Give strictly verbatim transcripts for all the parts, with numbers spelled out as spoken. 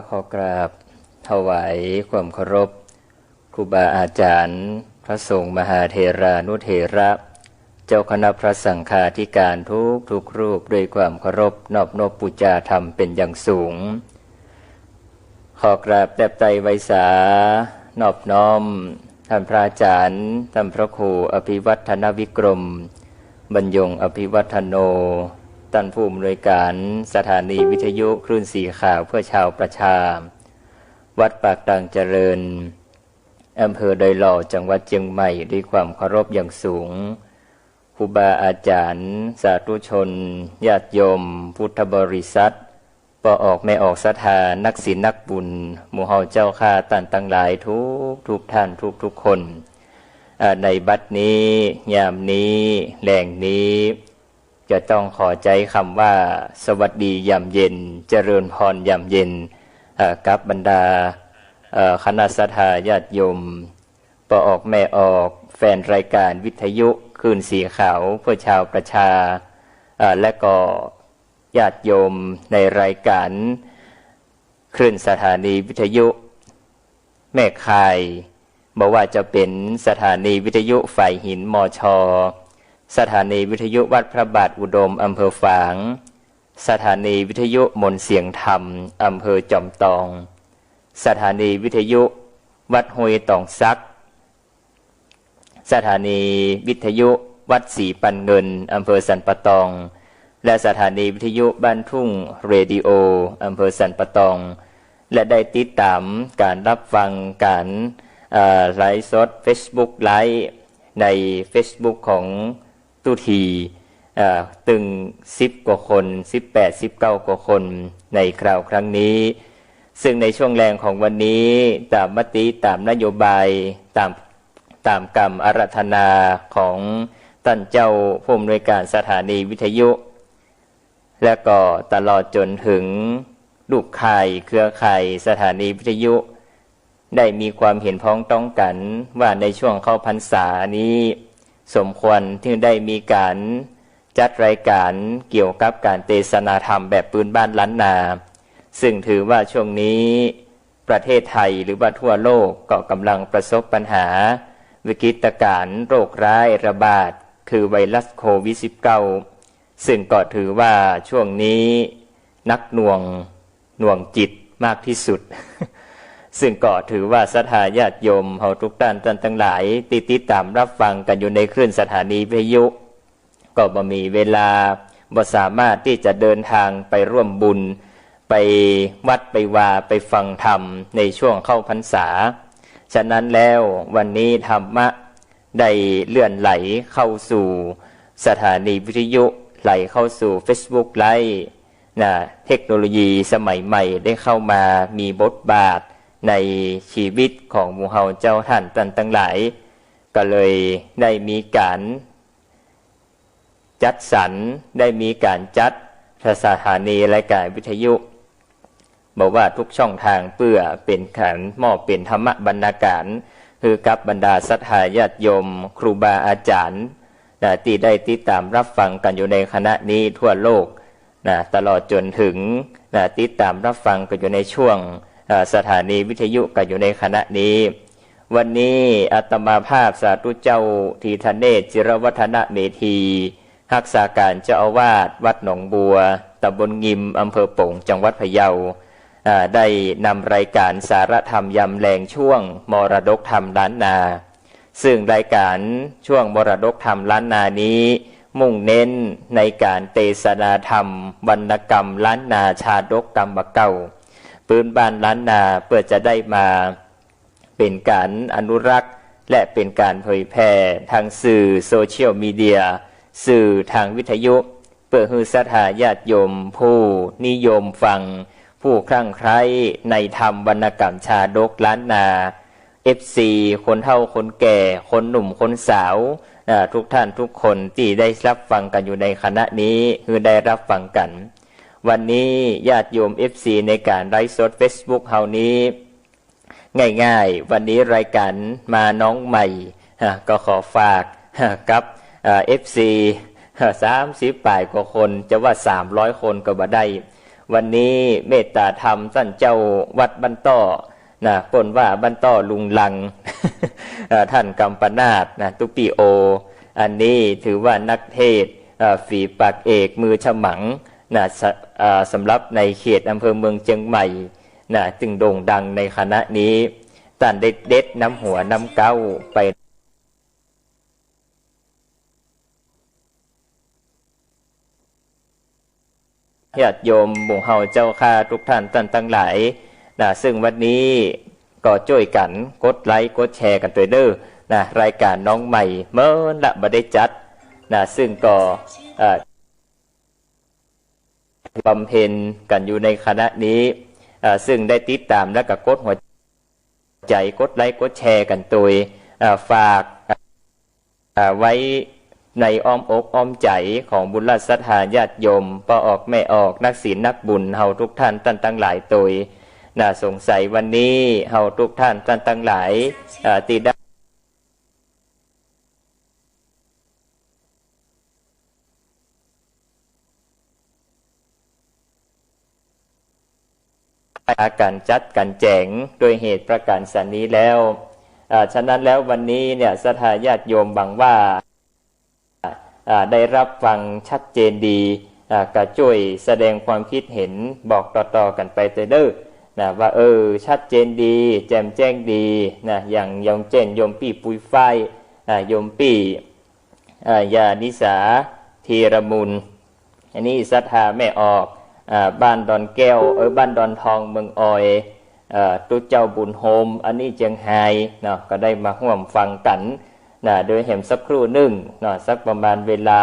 ขอกราบถวายความเคารพครูบาอาจ๋ารย์ พระสงฆ์มหาเถรานุเถระ เจ้าคณะพระสังฆาธิการทุกๆ รูป ด้วยความเคารพนอบนบปู๋จาธรรมเป๋นอย่างสูง ขอกราบแตบไตรไหว้สา นอบน้อม ต้านพระอาจ๋ารย์ ต้านพระครูอภิวัฒนวิกรม บรรยงอภิวัฒโน ต้านผู้อำนวยก๋านสถานีวิทยุคลื่นสีขาวเพื่อชาวประชา วัดปากตางเจริญ อำเภอดอยหล่อ จังหวัดเจียงใหม่ ด้วยความเคารพอย่างสูง ครูบาอาจ๋ารย์ สาธุชน ญาติโยม พุทธบริษัท ป้อออกแม่ออกศรัทธา นักศีลนักบุญ หมู่เฮาเจ้าข้าต้านตังหลายทุกๆ ท่านทุกๆ คน อ่า ในบัดนี้ ยามนี้ แลงนี้ จะต้องขอใจ๊กำว่า สวัสดียามเย็น เจริญพรยามเย็น อ่า กับบรรดา เอ่อ คณะศรัทธาญาติโยม ป้อออกแม่ออก แฟนรายก๋านวิทยุคลื่นสีขาวเพื่อชาวประชา อ่า และก็ญาติโยมในรายก๋านคลื่นสถานีวิทยุแม่ข่าย บ่ว่าจะเป๋นสถานีวิทยุฝายหิน มช. สถานีวิทยุวัดพระบาทอุดม อำเภอฝาง สถานีวิทยุมนต์เสียงธรรม อำเภอจอมตอง สถานีวิทยุวัดห้วยตองสัก สถานีวิทยุวัดศรีปันเงิน อำเภอสันป่าตอง และสถานีวิทยุบ้านทุ่งเรดิโอ อำเภอสันป่าตอง และได้ติดต๋ามก๋านฮับฟังก๋าน เอ่อ ไลฟ์สดเฟซบุ๊กไลฟ์ ในเฟซบุ๊กของ ตุ๊ที เอ่อ ตึงสิบกว่าคน สิบแปด สิบเก้ากว่าคน ในคราวครั้งนี้ ซึ่งในช่วงแลงของวันนี้ ต๋ามมติ ต๋ามนโยบาย ต๋าม ต๋ามกำอาราธนาของต้านเจ้าผู้อำนวยก๋านสถานีวิทยุ และก็ตลอดจ๋นเถิงลูกข่ายเครือข่ายสถานีวิทยุ ได้มีความเห็นพ้องต้องกั๋นว่าในช่วงเข้าพรรษานี้ สมควรที่ได้มีก๋านจัดรายก๋านเกี่ยวกับก๋านเตสนาธรรมแบบปื้นบ้านล้านนา ซึ่งถือว่าช่วงนี้ประเทศไทยหรือว่าทั่วโลกก็กำลังประสบปัญหาวิกฤตการณ์โรคร้ายระบาด คือไวรัสโควิดสิบเก้า ซึ่งก็ถือว่าช่วงนี้หนักหน่วง หน่วงจิตมากที่สุด ซึ่งก็ถือว่าศรัทธาญาติโยมเฮาทุกท่าน ต้านตังหลาย ตี้ติดต๋ามฮับฟังกั๋นอยู่ในคลื่นสถานีวิทยุ ก็บ่มีเวลา บ่สามารถตี้จะเดินตางไปร่วมบุญ ไปวัดไปวา ไปฟังธรรมในช่วงเข้าพรรษา ฉะนั้นแล้ววันนี้ธรรมะ ได้เลื่อนไหลเข้าสู่สถานีวิทยุ ไหลเข้าสู่เฟซบุ๊กไลฟ์ นะ เทคโนโลยีสมัยใหม่ได้เข้ามามีบทบาทในชีวิตของหมู่เฮาเจ้าท่านต้านตังหลาย ก็เลยได้มีก๋าน จัดสรร ได้มีก๋านจัดสถานีรายก๋านวิทยุ บ่ว่าทุกช่องตาง เปื้อเป๋นก๋านมอบเป๋นธรรมบรรณาก๋าน หื้อกับบรรดาศรัทธาญาติโยม ครูบาอาจ๋ารย์ นะ ตี้ได้ติดต๋ามฮับฟังกั๋นอยู่ในขณะนี้ทั่วโลก นะ ตลอดจ๋นเถิง นะ ติดต๋ามฮับฟังกั๋นอยู่ในช่วง เอ่อ สถานีวิทยุกั๋นอยู่ในขณะนี้ วันนี้อาตมาภาพสาธุเจ้า ธีทเนศ จิรวัฒนเมธี ฮักษาก๋านเจ้าอาวาสวัดหนองบัว ตำบลงิม อำเภอป๋ง จังหวัดพะเยา อ่า ได้นำรายก๋านสาระธรรมยามแลงช่วงมรดกธรรมล้านนา ซึ่งรายก๋านช่วงมรดกธรรมล้านนานี้ มุ่งเน้นในก๋านเตสนาธรรมวรรณกรรมล้านนา ชาดกกำบ่าเก่า ปื้นบ้านล้านนา เปื้อจะได้มา เป๋นก๋านอนุรักษ์ และเป๋นก๋านเผยแผ่ตางสื่อโซเชียลมีเดีย สื่อตางวิทยุ เปื้อหื้อศรัทธาญาติโยมผู้นิยมฟัง ผู้คลั่งใคล้ในธรรมวรรณกรรมชาดกล้านนา เอฟซี คนเฒ่าคนแก่ คนหนุ่มคนสาว อ่า ทุกท่านทุกคนตี้ได้ฮับฟังกั๋นอยู่ในขณะนี้ หื้อได้ฮับฟังกั๋น วันนี้ญาติโยม เอฟซี ในก๋านไลฟ์สดเฟซบุ๊กเฮานี้ ง่ายๆ วันนี้รายก๋านมาน้องใหม่ ฮะ ก็ขอฝาก ฮะ กับ เอ่อ เอฟซี ฮะ สามสิบป๋ายกว่าคน จะว่าสามร้อยคนก็บ่ได้ วันนี้เมตตาธรรมต้านเจ้าวัดบ้านต้อ นะ เปิ้นว่าบ้านต้อลุงลัง เอ่อ ต้านกัมปนาท นะ ตุ๊ปี้โอ อันนี้ถือว่านักเทศน์ เอ่อ ฝีปากเอกมือฉมัง นะ ส- เอ่อ สำหรับในเขตอำเภอเมืองเจียงใหม่ นะ ซึ่งโด่งดังในขณะนี้ ต้านได้เด็ดน้ำหัวน้ำเก๊าไป ญาติโยมหมู่เฮาเจ้าข้าทุกท่านต้านตังหลาย นะ ซึ่งวันนี้ก็จ้วยกั๋นกดไลก์กดแชร์กั๋นตวยเน่อ นะ รายก๋านน้องใหม่เมินละบ่ได้จัด นะ ซึ่งก็ เอ่อ บำเพ็ญกั๋นอยู่ในขณะนี้ เอ่อ ซึ่งได้ติดต๋ามแล้วก็กดหัวใจ๋ กดไลก์กดแชร์กั๋นตวย เอ่อ ฝาก เอ่อ ไว้ในอ้อมอกอ้อมใจ๋ของบุญรัตน์ศรัทธาญาติโยม ป้อออกแม่ออก นักศีลนักบุญเฮาทุกท่านต้านตังหลายตวย นะ สงสัยวันนี้เฮาทุกท่านต้านตังหลาย เอ่อ ตี้ได้ ก๋านจัดก๋านแจ๋งด้วยเหตุประก๋านสันนี้แล้ว อ่า ฉะนั้นแล้ววันนี้เนี่ย ศรัทธาญาติโยมหวังว่า อ่า ได้ฮับฟังชัดเจนดี อ่า ก็จ้วยแสดงความคิดเห็นบอกต่อๆ กั๋นไปตวยเน่อ นะ ว่า เออ ชัดเจนดี แจ่มแจ้งดี นะ อย่าง อย่างเจ้น โยมปี้ปุยฝ้าย อ่า โยมปี้ อ่า ญาณิสา ธีรมูล อันนี้ศรัทธาแม่ออก อ่า บ้านดอนแก้ว เออ บ้านดอนทอง เมืองออย เอ่อ ตุ๊เจ้าบุญโฮม อันนี้เจียงฮายเนาะ ก็ได้มาฮ่วมฟังกั๋น นะ โดยแหมสักครู่นึ่งเนาะ สักประมาณเวลา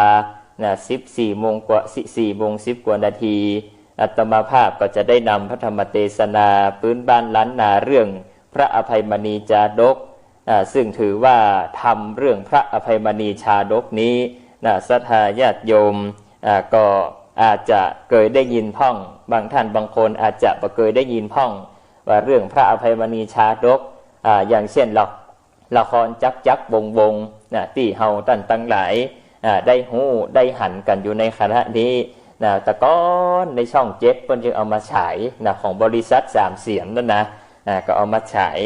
นะ สิบสี่โมงกว่า สี่ สี่โมงสิบกว่านาที อาตมาภาพก็จะได้นำพระธรรมเตสนาปื๊นบ้านล้านนาเรื่องพระอภัยมณีชาดก อ่า ซึ่งถือว่าธรรมเรื่องพระอภัยมณีชาดกนี้ นะ ศรัทธาญาติโยม อ่า ก็อาจจะเกยได้ยินพ่อง บางท่านบางคนอาจจะบ่เกยได้ยินพ่อง ว่าเรื่องพระอภัยมณีชาดก อ่า อย่างเช่นละ- ละครจั๊กจั๊กวงศ์วงศ์ นะ ตี้เฮาต้านตังหลาย อ่า ได้ฮู้ได้หันกั๋นอยู่ในขณะนี้ นะ แต่ก่อนในช่องเจ็ดเปิ้นจึงเอามาฉาย นะ ของบริษัทสามเสียนนั่นนะ อ่า ก็เอามาฉาย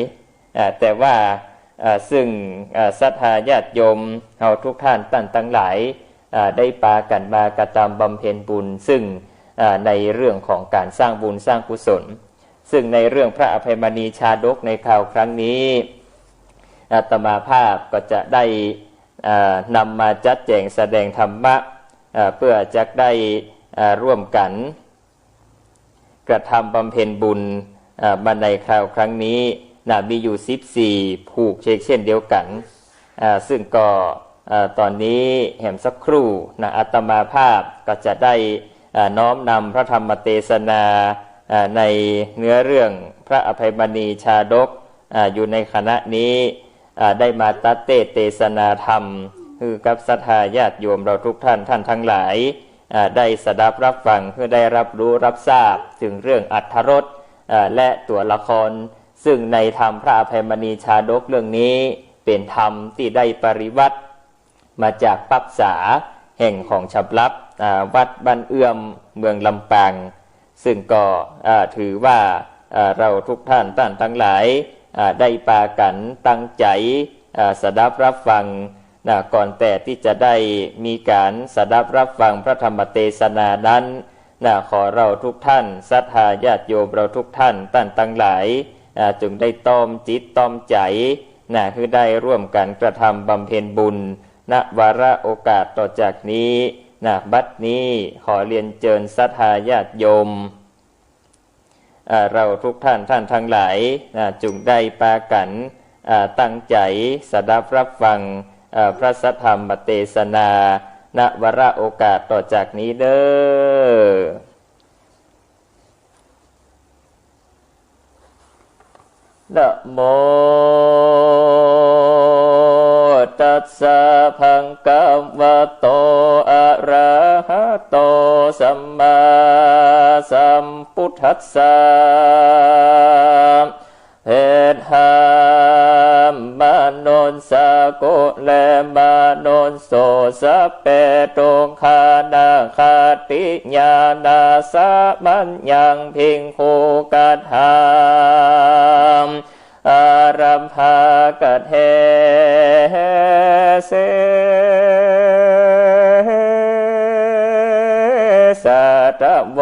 อ่า แต่ว่า อ่า ซึ่ง อ่า ศรัทธาญาติโยมเฮาทุกท่านต้านตังหลาย อ่า ได้ปากั๋นมากระตำบำเพ็ญบุญ ซึ่ง อ่า ในเรื่องของก๋านสร้างบุญสร้างกุศล ซึ่งในเรื่องพระอภัยมณีชาดกในคราวครั้งนี้ อาตมาภาพก็จะได้ อ่า นำมาจัดแจ๋งแสดงธรรมะ อ่า เปื้อจะได้ อ่า ร่วมกั๋น กระทำบำเพ็ญบุญ อ่า มาในคราวครั้งนี้ นะ มีอยู่สิบสี่ผูกเช่นเดียวกั๋น อ่า ซึ่งก็ อ่า ต๋อนนี้แหมสักครู่ นะ อาตมาภาพก็จะได้ อ่า น้อมนำพระธรรมเตสนา อ่า ในเนื้อเรื่องพระอภัยมณีชาดก อ่า อยู่ในขณะนี้ อ่า ได้มาตั๊ดเตสน์เตสนาธรรม หื้อกับศรัทธาญาติโยมเฮาทุกท่าน ต้านตังหลาย อ่า ได้สดับฮับฟัง หื้อได้ฮับฮู้ฮับทราบเถิงเรื่องอรรถรส อ่า และตั๋วละคร ซึ่งในธรรมพระอภัยมณีชาดกเรื่องนี้ เป๋นธรรมตี้ได้ปริวัติมาจากปั๊บสาแห่งของฉบับ อ่า วัดบ้านเอื้อม เมืองลำปาง ซึ่งก็ อ่า ถือว่า อ่า เฮาทุกท่าน ต้านตังหลาย อ่า ได้ปากั๋นตั้งใจ๋ อ่า สดับฮับฟัง นะ ก่อนแต่ตี้จะได้มีก๋านสดับฮับฟังพระธรรมเตสนานั้น นะ ขอเฮาทุกท่าน ศรัทธาญาติโยมเฮาทุกท่าน ต้านตังหลาย อ่า จงได้ต้อมจิตต้อมใจ๋ นะ หื้อได้ร่วมกั๋นกระทำบำเพ็ญบุญ ณ วาระโอกาสต่อจากนี้ นะ บัดนี้ขอเรียนเจิญศรัทธาญาติโยม อ่า เฮาทุกท่าน ต้านตังหลาย นะ จงได้ปากั๋น อ่า ตั้งใจ๋สดับฮับฟัง อ่า พระสัทธรรมเตสนา ณ วาระโอกาสต่อจากนี้เน่อ นะโม ตัสสะ ภะคะวะโต อะระหะโต สัมมาสัมพุทธัสสะ เอหัมมะโน สากุและมนุสโส สัพเพ ทุกขานาคาติญาณา สะมัญญัง ภิกขุกัตถา อารัมภากะเทเส สาธโว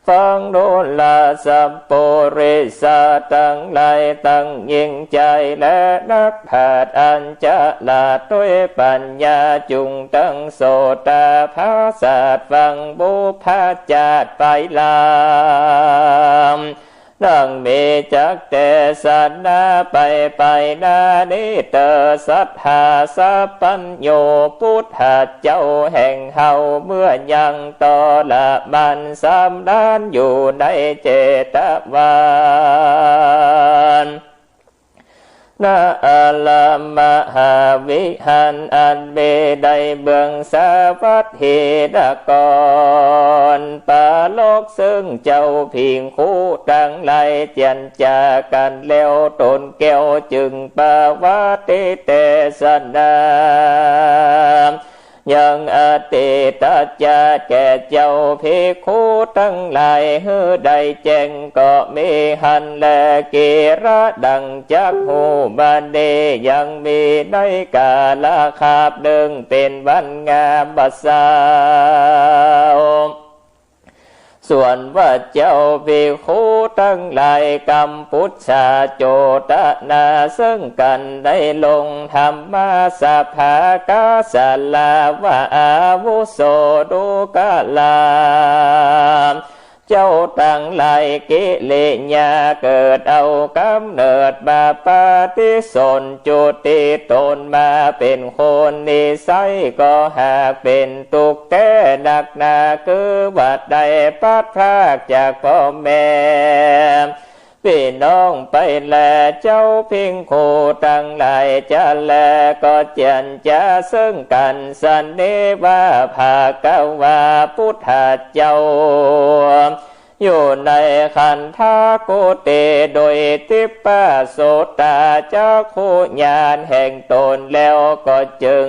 ฟังดูราสัพปุริสะตังหลาย ตังยิ่งใจ๋และนักปราชญ์อันจะหลาดตวยปั๋ญญา จุ่งตังโสตาผาสาทฟังบุพจาทไปลาม ดังมีจักเตสนาไปไปนานี้เตอ สัตถาสัพพัญญู ปุทธเจ้าแห่งเฮา เมื่อยังต๋อละมันสำราญอยู่ในเจตวัน ณ อารามมหาวิหารอันมีในเมืองสาวัตถีนคร ปรารภซึ่งเจ้าภิกขุตังหลาย เจียรจากั๋นแล้ว ต๋นแก้วจึงประวัติเตสนา ยังอดีตจาติแก่เจ้าภิกขุตังหลาย หื้อได้แจ้งก็มีหั้นแล กิริดังจักฮู้มานี้ ยังมีในกาละคาบนึ่งเป๋นวันงามบ่าสาว ส่วนว่าเจ้าภิกขุตังหลาย กัมปุชชาโจตนา ซึ่งกั๋นได้ลงธรรมสภา กาสาลาว่า อาวุโสดูกรา เจ้าตังหลาย กิริยาเกิดเอาก๋ำเนิดมาปฏิสนธิจุติต๋นมาเป๋นคน นิสัยก็หากเป๋นตุ๊กข์แต๊นักหนา คือว่าได้พลัดพรากจากป้อแม่ปี้น้องไปแล เจ้าภิกขุตังหลายจะแลก็เจียรจาซึ่งกั๋นสนิว่า ภควา พุทธเจ้า อยู่ในคันธกุฏิโดยทิพยโสตาจักขุญาณแห่งต๋นแล้ว ก็จึง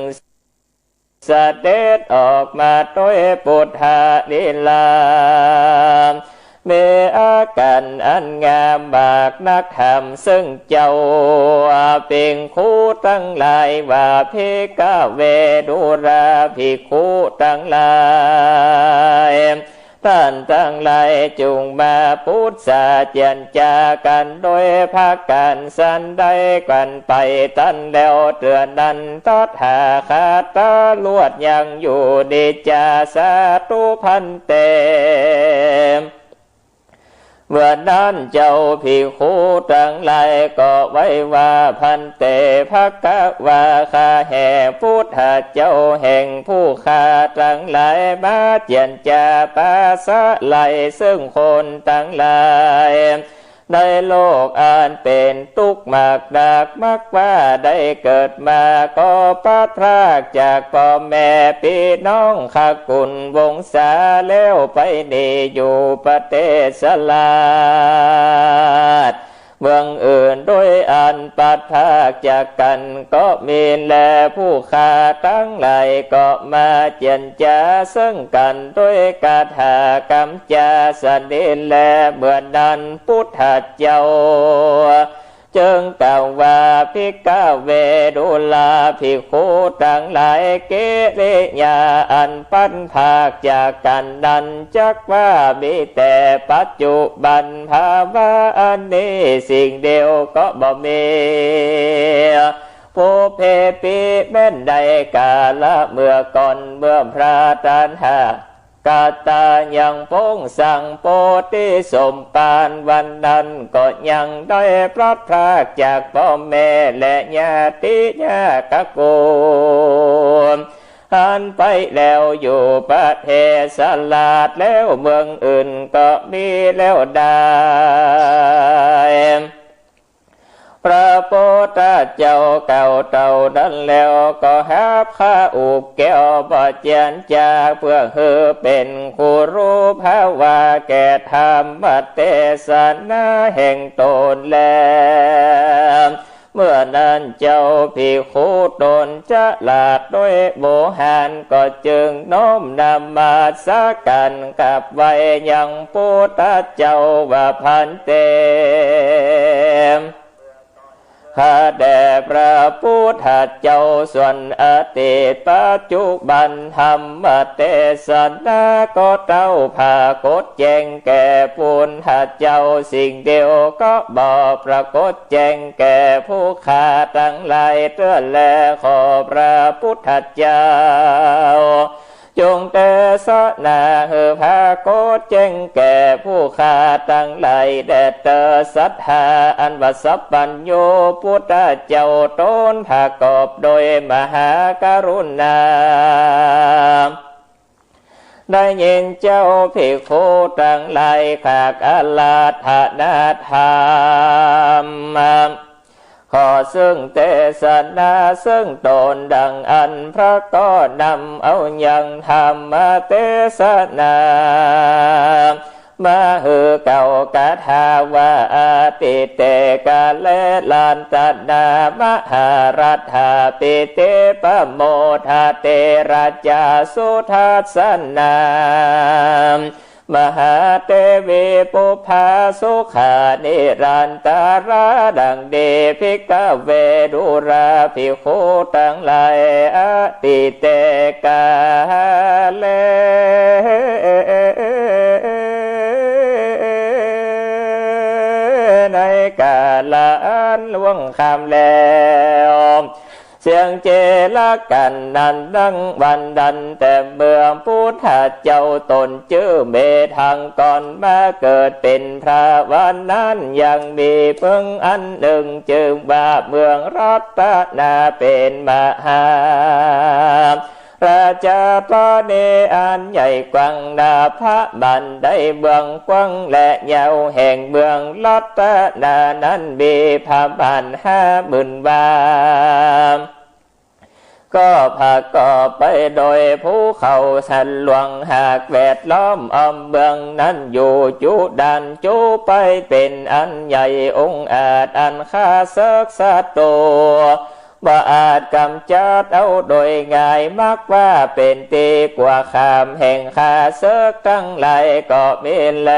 เสด็จออกมาโดยปุทธลีลา มีอาก๋ารอันงามมากนัก ถามซึ่งเจ้าภิกขุตังหลายว่า ภิกขเว ดูราภิกขุตังหลาย ต้านตังหลายจุ่งมาปรึกษาเจียรจากั๋นโดยประก๋ารสันใดกั๋นไป ตันแล้วเตื้อนั้น ตถาคตะลวดยังอยู่ นิจจาสาธุภันเต เมื่อนั้นเจ้าภิกขุตังหลายก็ไหว้ว่า ภันเต ภควา ข้าแห่พุทธเจ้าแห่งผู้ข้าตังหลาย มาเจียรจาปราศรัยซึ่งคนตังหลาย ในโลกอันเป๋นตุ๊กข์มากนัก มักว่าได้เกิดมาก็พลัดพรากจากป้อแม่ปี้น้อง คกุลวงศา แล้วไปหนีอยู่ประเทศราช เมืองอื่นโดยอันพลัดพรากจากกั๋นก็มีแล ผู้ข้าตังหลายก็มาเจียรจาซึ่งกั๋นโดยคาถากำจาสนนี้แล เมื่อนั้นพุทธเจ้าจึงกล่าวว่า ภิกขเว ดูราภิกขุตังหลาย กิริยาอันพลัดพรากจากกั๋นนั้น จักว่ามีแต่ปัจจุบันภาวะอันนี้สิ่งเดียวก็บ่มี ปุพเพ ปี้แม้นในกาละเมื่อก่อน เมื่อพระตถาคตายังปรงสังโพธิสมภาร วันนั้นก็ยังได้พลัดพรากจากป้อแม่และญาติญาติตระกูล อันไปแล้วอยู่ประเทศราช แล้วเมืองอื่นก็มีแล้วได้ พระพุทธเจ้ากล่าวเต้านั้นแล้ว ก็หาบข้าวอุบแก้วบ่เจียรจา เพื่อหื้อเป๋นคุรูปวาทแก่ธรรมเตสนาแห่งต๋นแล้ว เมื่อนั้นเจ้าภิกขุต๋นฉลาดโดยโวหาร ก็จึงน้อมนมัสก๋ารกราบไหว้ยังปุทธเจ้าว่า ภันเต ข้าแต่พระปุทธเจ้า ส่วนอดีต ปัจจุบัน ธรรมเตสนา ก็เต้าปรากฏแจ้งแก่ปุทธเจ้าสิ่งเดียว ก็บ่ปรากฏแจ้งแก่ผู้ข้าตังหลายเตื้อแล ขอพระปุทธเจ้า จงเตสนาหื้อปรากฏแจ้งแก่ผู้ข้าตังหลายแด่เตอ สัตถาอันว่าสัพพัญญูปุทธเจ้าต๋นประกอบโดยมหากรุณา ได้ยินเจ้าภิกขุตังหลายกราบอาราธนาธรรม ข้อซึ่งเตสนาซึ่งต๋นดังอั้น พระก็นำเอายังธรรมเตสนา มาหื้อกล่าวคาถาว่า อทิเตกาเล รัตนามหารัฐา ปิติปโมทะ เตระจาสุทัสสนา มหาเตวี ปุพพาสุขา นิรันตารา ดังนี้ ภิกขเว ดูราภิกขุตังหลาย อทิเตกาเล ในกาละอันล่วงข้ามแล้ว เสี้ยงเจรกันนั้น ดังวันนั้น แต่เมื่อปุทธเจ้าต๋นจื้อเมธังกร มาเกิดเป๋นพระวันนั้น ยังมีเมืองอันนึ่ง จื้อว่าเมืองรัตนา เป๋นมหา ราชธานีอันใหญ่กว้างนา พระมานได้เมืองกว้างและยาว แห่งเมืองรัตนานั้นมีพระมานห้าหมื่นวา ก็ประกอบไปโดยภูเขาสันหลวง หากแวดล้อมอ้อมเมืองนั้นอยู่ จุด่านจุไปเป๋นอันใหญ่องอาจ อันข้าเสิกศัตรู บ่อาจก๋ำจัดเอาโดยง่าย มักว่าเป๋นตี้กั๋วขามแห่งข้าเสิกตังหลายก็มีแล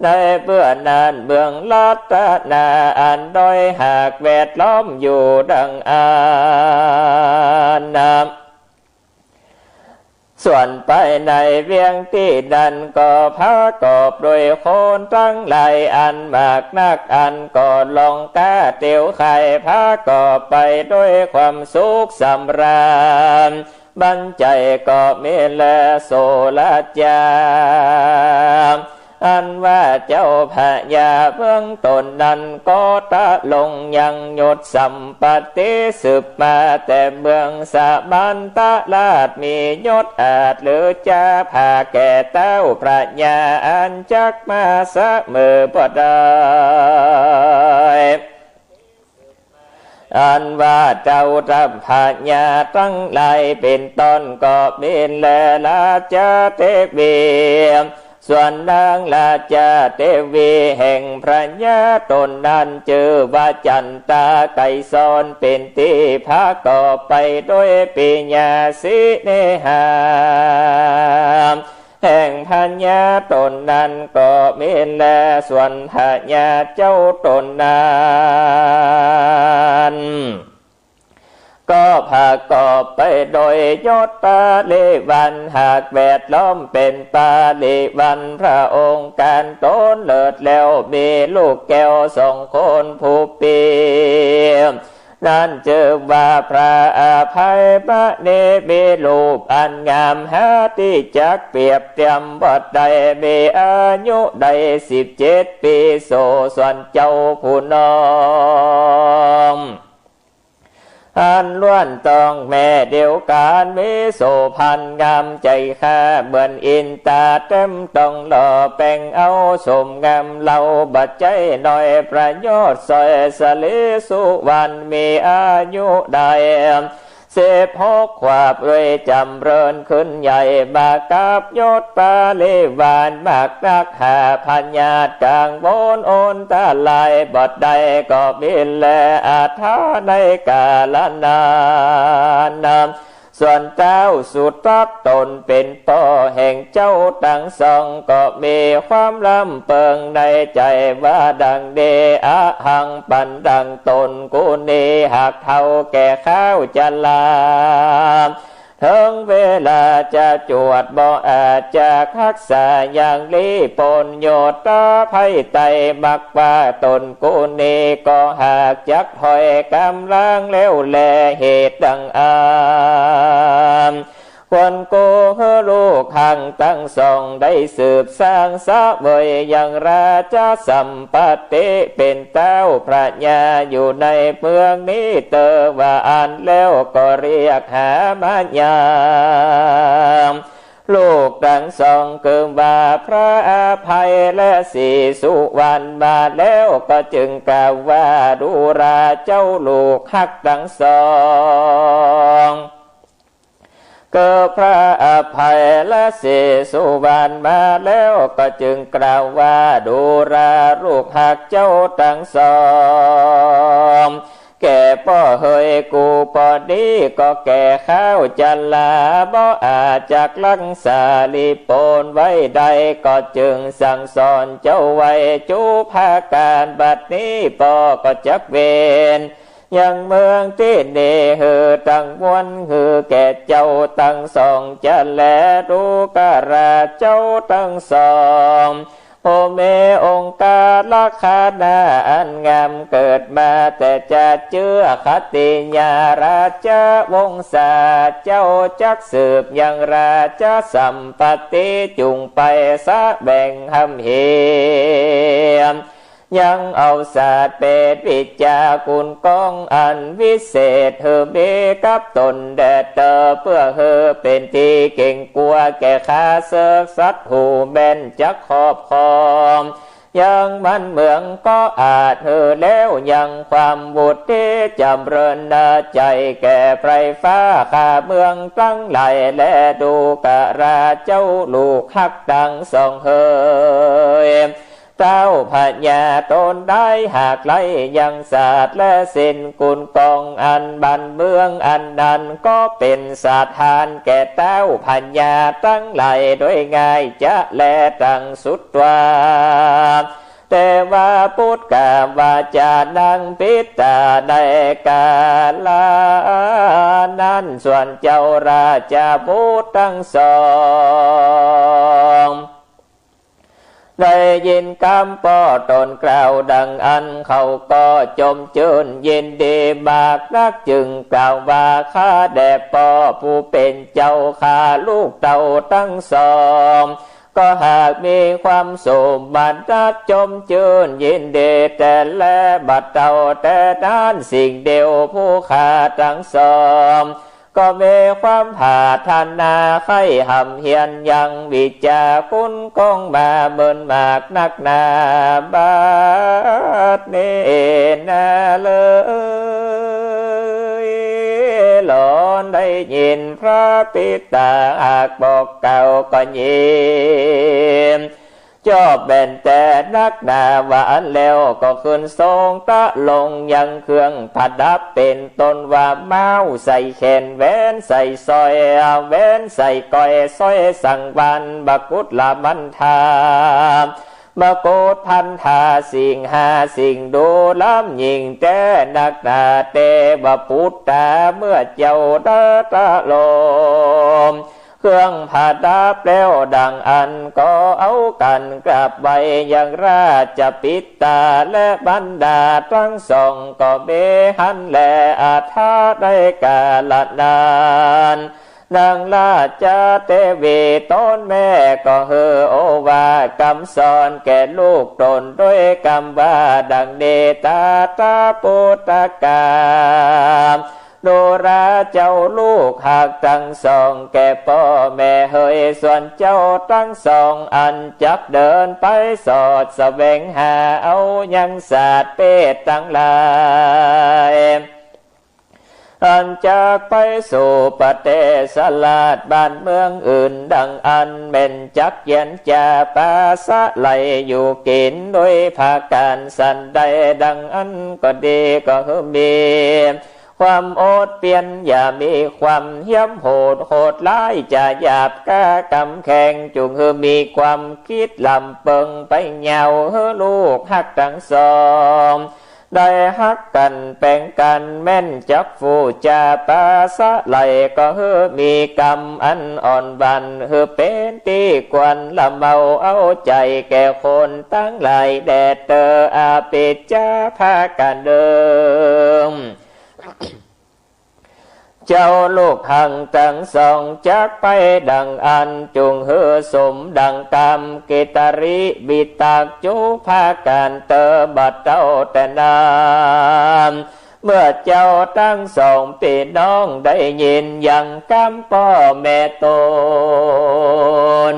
ในเมื่อนั้นเมืองรัตนาอันน้อย หากแวดล้อมอยู่ดังอั้นนะ ส่วนภายในเวียงตี้นั้นก็ประกอบโดยคนตังหลายอันมากนัก อันก็ลองกาเตียวไข่ ประกอบไปโดยความสุขสำราญ บันไจก็มีแล โสระจา อันว่าเจ้าพญาเมืองต๋นนั้นก็ตรงยังยศสัมปัตติสืบมาแต่เมืองสมันตราช มียศอาจหรือจะผ่าแก่เต้าพญาอันจักมาเสมอบ่ได้ อันว่าเต้าพญาตังหลายเป๋นต้นก็มีแล ราชาเตวี ส่วนนางราชาเตวีแห่งพญาต๋นนั้นจื้อว่าจันตาไกรสร เป๋นตี้ประกอบไปโดยปิญาสีเนหา แห่งพญาต๋นนั้นก็มีแล ส่วนพญาเจ้าต๋นนั้น ก็ประกอบไปโดยยศปริวาร หากแวดล้อมเป๋นปริวารพระองค์ก๋านต๋นเลิศแล้ว มีลูกแก้วสองคนผู้ปี้ นั้นจื้อว่าพระอภัยมณี มีรูปอันงามหาตี้จักเปรียบเตียมบ่ได้ มีอายุได้สิบเจ็ดปี๋โส ส่วนเจ้าผู้น้อง อันล้วนต้องแม่เดียวกั๋น มีโสภณงามใจ๋ค่า เหมือนอินทราเต็มต้องหล่อ แป๋งเอาสมงามเล่า บ่ใจ้น้อยประโยชน์สวย สะหลีสุวรรณ มีอายุได้ สิบหกขวบรวยจ๋ำเริญขึ้นใหญ่ มากับยศปริวารมากนัก หาพยาธิก๋างวนอันตรายบ่ได้ก็มีแล อาถรรพ์ในกาลนั้น ส่วนต้าวสุทัศน์ตนเป๋นป้อแห่งเจ้าตังสอง ก็มีความลำเปิงในใจ๋ว่าดังนี้ อหัง ปันดังตนกูนี้ หากเฒ่าแก่คราวจรา เถิงเวลาจะจวดบ่อาจจะฮักษาอย่างลี้ป๊นโยชน์ภัยไต มักว่าตนกูนี้ก็หากจักถอยก๋ำลังแล้วแล เหตุดังอั้น ควรกู้หื้อลูกฮักตังสองได้สืบสร้างเสวยยังราชสัมปัตติ เป๋นต้าวพญาอยู่ในเมืองนี้เตอว่าอั้นแล้วก็เรียกหามายาม ลูกตังสองคือว่าพระอภัยและศรีสุวรรณมาแล้ว ก็จึงกล่าวว่าดูราเจ้าลูกฮักตังสอง คือพระอภัยและศรีสุวรรณมาแล้ว ก็จึงกล่าวว่าดูราลูกฮักเจ้าตังสอง แก่ป้อเหยกูป้อนี้ก็แก่คราวจรา บ่อาจจักฮักษาลี้ป๊นไว้ได้ ก็จึงสั่งสอนเจ้าไว้จุ๊พาก๋าน บัดนี้ป้อก็จักเว้นยังเมืองตี้นี้หื้อตังมวล หื้อแก่เจ้าตังสองจะแล ดูกราเจ้าตังสอง ผู้มีองค์กาลักษณะอันงาม เกิดมาแต่จะเจื้อคติญาราชวงศา เจ้าจักสืบยังราชสัมปัตติ จุ่งไปแสวงฮ่ำเหียม ยังเอาศาสตร์เปรตวิชากุนกองอันวิเศษ หื้อมีกับตนแด่เตอ เปื้อหื้อเป๋นตี้เก๋งกั๋วแก่ข้าเสิกสัตว์ผู้แม่นจักครอบครอง ยังบ้านเมืองก็อาจหื้อแล้วยังความวุฒิจ๋ำเริญนาใจ๋แก่ไพร่ฟ้าข้าเมืองตังหลายแล ดูกราเจ้าลูกฮักตังสองเหย ต้าวพญาต๋นได้หากไร้ยังศาสตร์และศิลป์กุนกองอันบ้านเมืองอันนั้นก็เป๋นสถานแก่ต้าวพญาตังหลายโดยง่ายจะแลตังสุดว่า เตวปุตตะวาจานังปิตา ในกาละนั้นส่วนเจ้าราชบุตรตังสอง ได้ยินกำป้อต๋นกล่าวดังอั้น เขาก็จมจื้นยินดีมากนัก จึงกล่าวว่า ข้าแด่ป้อผู้เป๋นเจ้าข้าลูกเต้าตังสอง ก็หากมีความโสมนัสจมจื้นยินดีแต่แล บัดเต้าแต่นานสิ่งเดียวผู้ข้าตังสองก็มีความผาถนาใค่ฮ่ำเฮียนยังวิชากุนกองมาเมินมากนักหนา บัดนี้นาเลย หลอนได้ยินพระปิตาหากบอกกล่าวก็ยิน จอบแม่นแต่นักหนา ว่าอั้นแล้วก็ขึ้นทรงตะลงยังเครื่องประดับเป๋นต้นว่าม้าวใส่แขน แหวนใส่สร้อย แหวนใส่ก้อย สร้อยสังวาล มกุฏละมันทา มกุฏพันธา สิ่งหาสิ่งดูล้ำยิ่งแต๊นักหนา เตวปุตตาเมื่อเจ้าได้ตะลง เครื่องประดับแล้วดังอั้นก็เอากั๋นกราบไหว้ยังราชปิตาและบรรดาตังสองก็มีหั้นแล อัตถะในกาละนั้น นางราชเตวีต๋นแม่ก็หื้อโอวาทกำสอนแก่ลูกต๋นด้วยกำว่าดังนี้ ตถาปุตตะกา ดูราเจ้าลูกฮักตังสองแก่ป้อแม่เหย ส่วนเจ้าตังสองอันจักเดินไปสอดแสวงหาเอายังสัตว์เปรตตังหลาย อันจักไปสู่ประเตศราชบ้านเมืองอื่นดังอั้น แม่นจักเยียนจาปาสะไหลอยู่กิ๋นโดยประก๋านสันใดดังอั้นก็ดี ก็หื้อมีความอดเปียน อย่ามีความเหี้ยมโหด โหดร้ายจะหยาบก้ากำแข็ง จุ่งหื้อมีความกึ๊ดลำเปิงไปยาว หื้อลูกฮักตังสอง ได้ฮักกั๋นแป๋งกั๋น แม่นจักฟู่จาปาสะไหล ก็หื้อมีกำอันอ่อนหวาน หื้อเป๋นตี้ควรละเมาเอาใจ๋แก่คนตังหลายแด่เตอ อภิจฉาพากั๋นเดิม เจ้าลูกฮักตังสองจักไปดังอั้น จุ่งหื้อสมดังกำ กิตริวิตกจุพากั๋นเตอ บ่าเต้าแต่นาน เมื่อเจ้าตังสองปี้น้องได้ยินยังกำป้อแม่ต๋น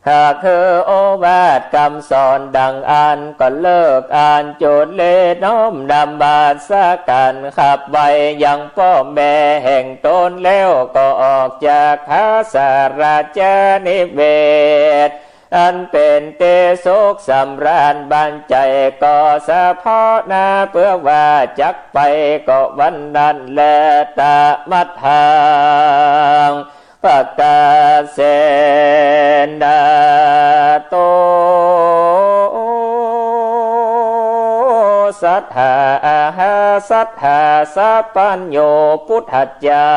หากหื้อโอวาทกำสอนดังอั้น ก็เลิกอั้นจุติ น้อมนมัสก๋านขับไหว้ยังป้อแม่แห่งต๋นแล้ว ก็ออกจากผาสาราชนิเวศ อันเป๋นตี้สุขสำราญบันใจ๋ ก็เสะเพาะหน้าเปื้อว่าจักไป ก็วันนั้นแล ตะมัฏฐัง ปะกาเสนะ โต สัตถา อาหา สัตถา สัพพัญญู ปุทธเจ้า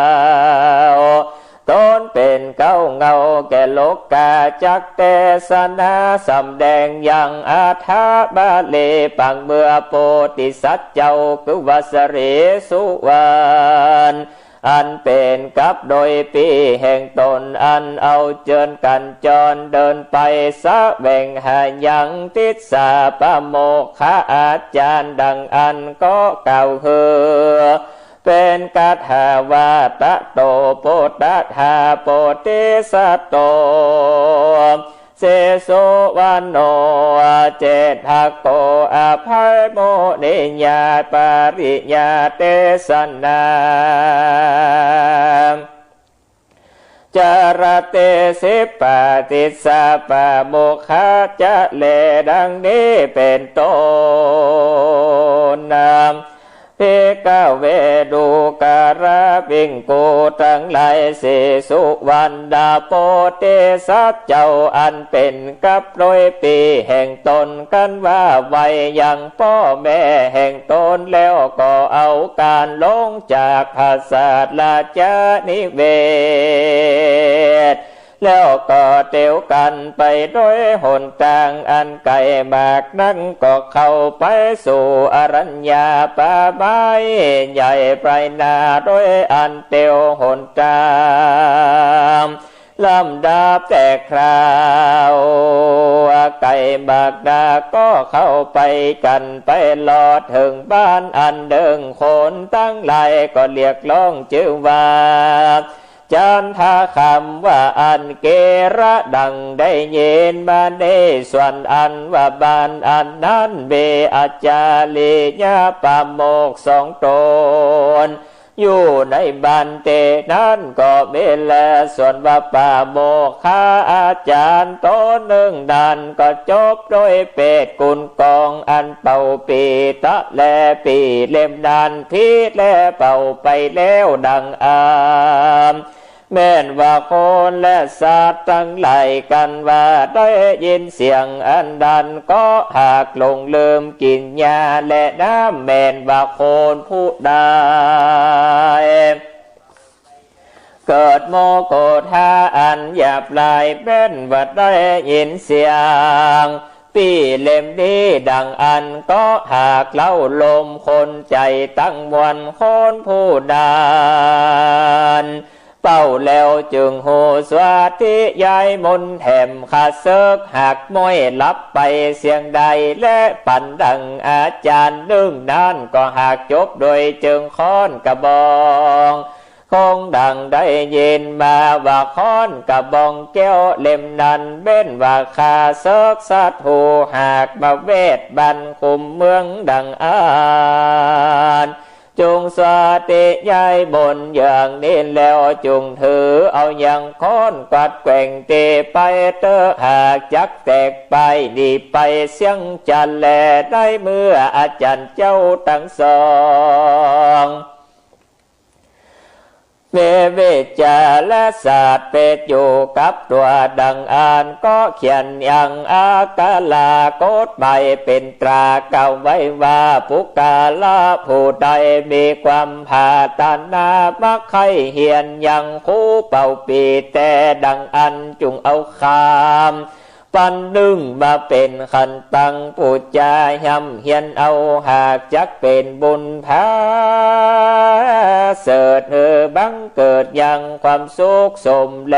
ต๋นเป๋นเก๊าเงาแก่โลกา จักเตสนาสำแดงยังอัฏฐบาลี ปางเมื่อโพธิสัตว์เจ้า คือว่าสรีสุวรรณ อันเป๋นกับโดยปี้แห่งต๋น อันเอาเจิญกัญจรเดินไปแสวงหายังทิสสาปะโมกขอาจารย์ดังอั้น ก็กล่าวหื้อเป๋นคาถาวา ตะโต โพตะถา โพธิสัตโต สีสุวัณโณ เจตโก อภัยมุนิยา ปริญญาเตสนา จรเตสิปาติสสะปะโมกขะจะแล ดังนี้เป๋นต้นนะ ภิกขเว ดูกราภิกขุตังหลาย สีสุวัณณะโพธิสัตว์เจ้า อันเป๋นกับโดยปี้แห่งต๋น กันว่าไหว้ยังป้อแม่แห่งต๋นแล้ว ก็เอาก๋านลงจากผาสาราชนิเวศ แล้วก็เตียวกั๋นไปโดยหนตางอันไก๋มากนัก ก็เข้าไปสู่อรัญญาป่าไม้ใหญ่ไปหน้า โดยอันเตียวหนตาง ลำดับแต่คราวไก๋มากนัก ก็เข้าไปกั๋นไปลอดเถิงบ้านอันนึ่ง คนตังหลายก็เรียกฮ้องจื้อว่า จันทคาม ว่าอั้น เกระ ดังได้ยินมานี้ ส่วนอันว่าบ้านอันนั้นมีอาจาริยปาโมกข์สองต๋น อยู่ในบ้านตี้นั้นก็มีแล ส่วนว่าปาโมกขอาจารย์ต๋นนึ่งนั้นก็จบโดยเปตรกุลกองอันเป่าปีตะแลปี้เล่มนั้นผิดแลเป่าไปแล้วดังอั้น แม่นว่าคนและสัตว์ตังหลายกันว่าได้ยินเสียงอันนั้นก็หากหลงลืมกิ๋นยาและน้ำ แม่นว่าคนผู้ใดเกิดโมโหธาอันหยาบลาย แม่นว่าได้ยินเสียงปี้เล่มนี้ดังอั้นก็หากเล้าลมคนใจ๋ตังมวล คนผู้นั้นเป่าแล้วจึงฮู้สวัสดียายมนต์แถมข้าเสิก หากม้อยหลับไปเสียงใด และปันดังอาจารย์นึ่งนั้นก็หากจบโดยเจิงค้อนกระบอง คงดั่งได้ยินมาว่าค้อนกระบองแก้วเล่มนั้น แม่นว่าข้าเสิกศัตรู หากมาแวดบ้านคุมเมืองดังอั้น จุ่งสวาเตยายมนต์อย่างนี้แล้ว จุ่งถือเอายังค้อนกวาดแกว่งเตไปเต๊อะ หากจักแตกไปหนีไปเสี้ยงจันแล ในเมื่ออาจ๋ารย์เจ้าตังสอง มีวิชาและศาสตร์เป๋นอยู่กับตั๋วดังอั้น ก็เขียนยังอักขระกฎหมายเป๋นตราเก่าไว้ว่า ปุคคละผู้ใดมีความปรารถนามักใค่เฮียนยังครูเป่าปี๋แต๊ดังอั้น จุ่งเอาคำ ปันนึ่งมาเป๋นขันตังปู๋จา ฮ่ำเฮียนเอา หากจักเป๋นบุญผาเสริฐ หื้อบังเกิดยังความสุขสมแล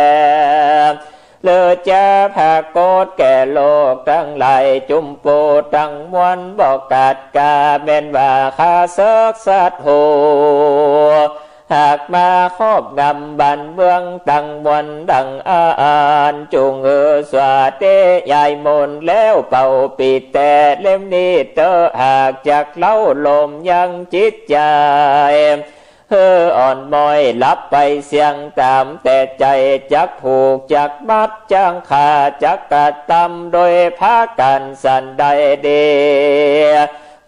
เลิศจ๋าปรากฏแก่โลกตังหลาย จุมปูตังมวลบ่ขาดกา แม่นว่าข้าเสิกศัตรู หากมาครอบงำบ้านเมืองตังมวลดังอั้น จุ่งหื้อสวาเตยายมนต์แล้วเป่าปี๋แต๊เล่มนี้เต๊อะ หากจักเล้าโลมยังจิตใจ๋ หื้ออ่อนม้อยหลับไปเสี้ยงต๋าม แต่ใจ๋จักผูกจักมัด จักฆ่าจักกระตำ โดยผากั๋นสันใดดี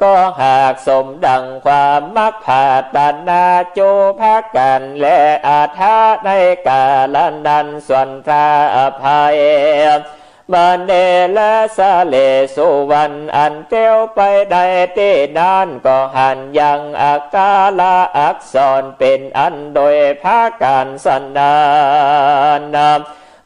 ก็หากสมดังความมักปรารถนา จูผากั๋นแลอาถรรพ์ในกาละนั้น ส่วนพระอภัยมณีและสะเลสุวรรณ อันเตียวไปในตี้นั้น ก็หันยังอักขระอักษรเป๋นอันโดยผากั๋นสันนั้น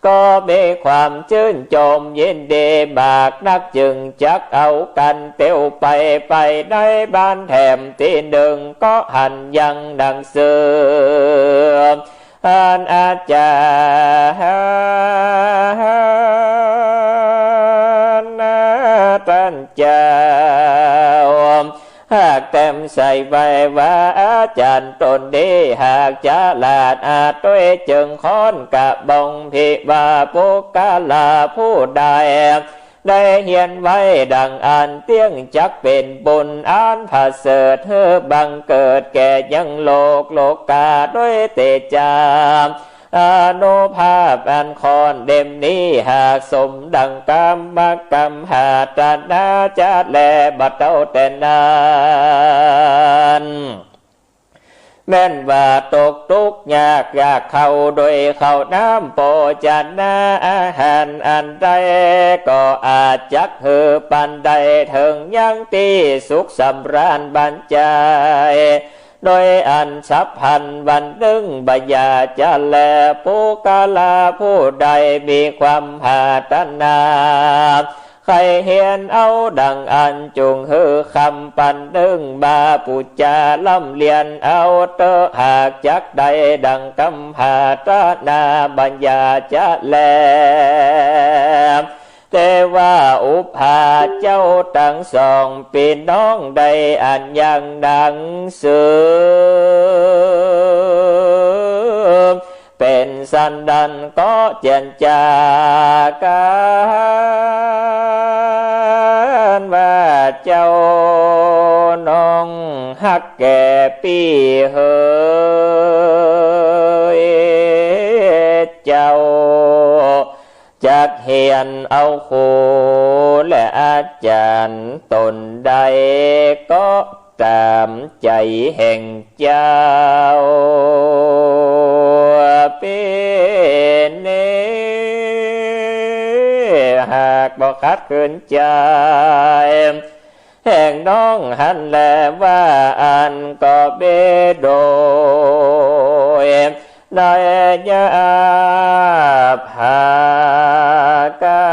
ก็มีความจื้นจมยินดีมากนัก จึงจักเอากั๋นเตียวไป ไปในบ้านแถมตี้นึ่ง ก็หันยังหนังสือ อันอาจ๋ารย์ต้านเจ้า หากแต้มใส่ไว้ว่า อาจ๋ารย์ต๋นนี้หากฉลาดอาจ ตวยเจิงค้อนกระบองพิว่า ปุคคละผู้ใดได้เฮียนไว้ดังอั้นเตี้ยง จักเป๋นบุญอันผาเสริฐ หื้อบังเกิดแก่ยังโลกโลกา ตวยเตจา อานุภาพอันค้อนเล่มนี้ หากสมดังกรรมกำปรารถนาจะแล บ่เต้าแต่นั้น แม่นว่าตกตุ๊กข์ยาก อยากเข้าโดยข้าวน้ำโภชนาอาหารอันใด ก็อาจจักหื้อปันได้เถิงยังตี้สุขสำราญบันจาย โดยอันฉับพลันวันนึ่งบ่อย่าจะแล ปุคคละผู้ใดมีความปรารถนา ใค่เฮียนเอาดังอั้น จุ่งหื้อคำปันนึ่งมาปู๋จาร่ำเรียนเอาเต๊อะ หากจักได้ดังกำปรารถนาบ่อย่าจะแล แต่ว่าอุปาเจ้าตังสองปี้น้องได้อ่านยังหนังสือ เป๋นสันดานก็เจียรจากั๋นว่า เจ้าน้องฮักแก่ปี้เหย เจ้าจักเฮียนเอาครูและอาจ๋ารย์ต๋นใด ก็ต๋ามใจ๋แห่งเจ้าปี้นี้ หากบ่ขัดขืนใจ๋แห่งน้องหั้นแล ว่าอั้นก็เบ้ โดย ในยามผากั๋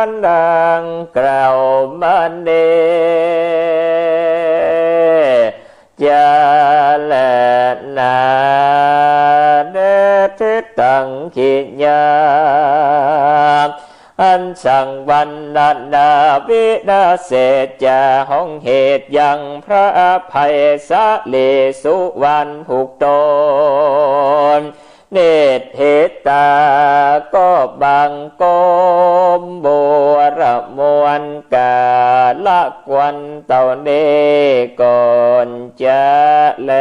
นดังกล่าวมานี้จะแลนา เดชะตังขิยา อัน สังวรรณนาวินาเศษจา ห้องเหตุยังพระอภัยสลีสุวรรณผูกตน เนตรเหตตาก็บังคมบวรมวลกาละควรเต้านี้ก่อนจะแล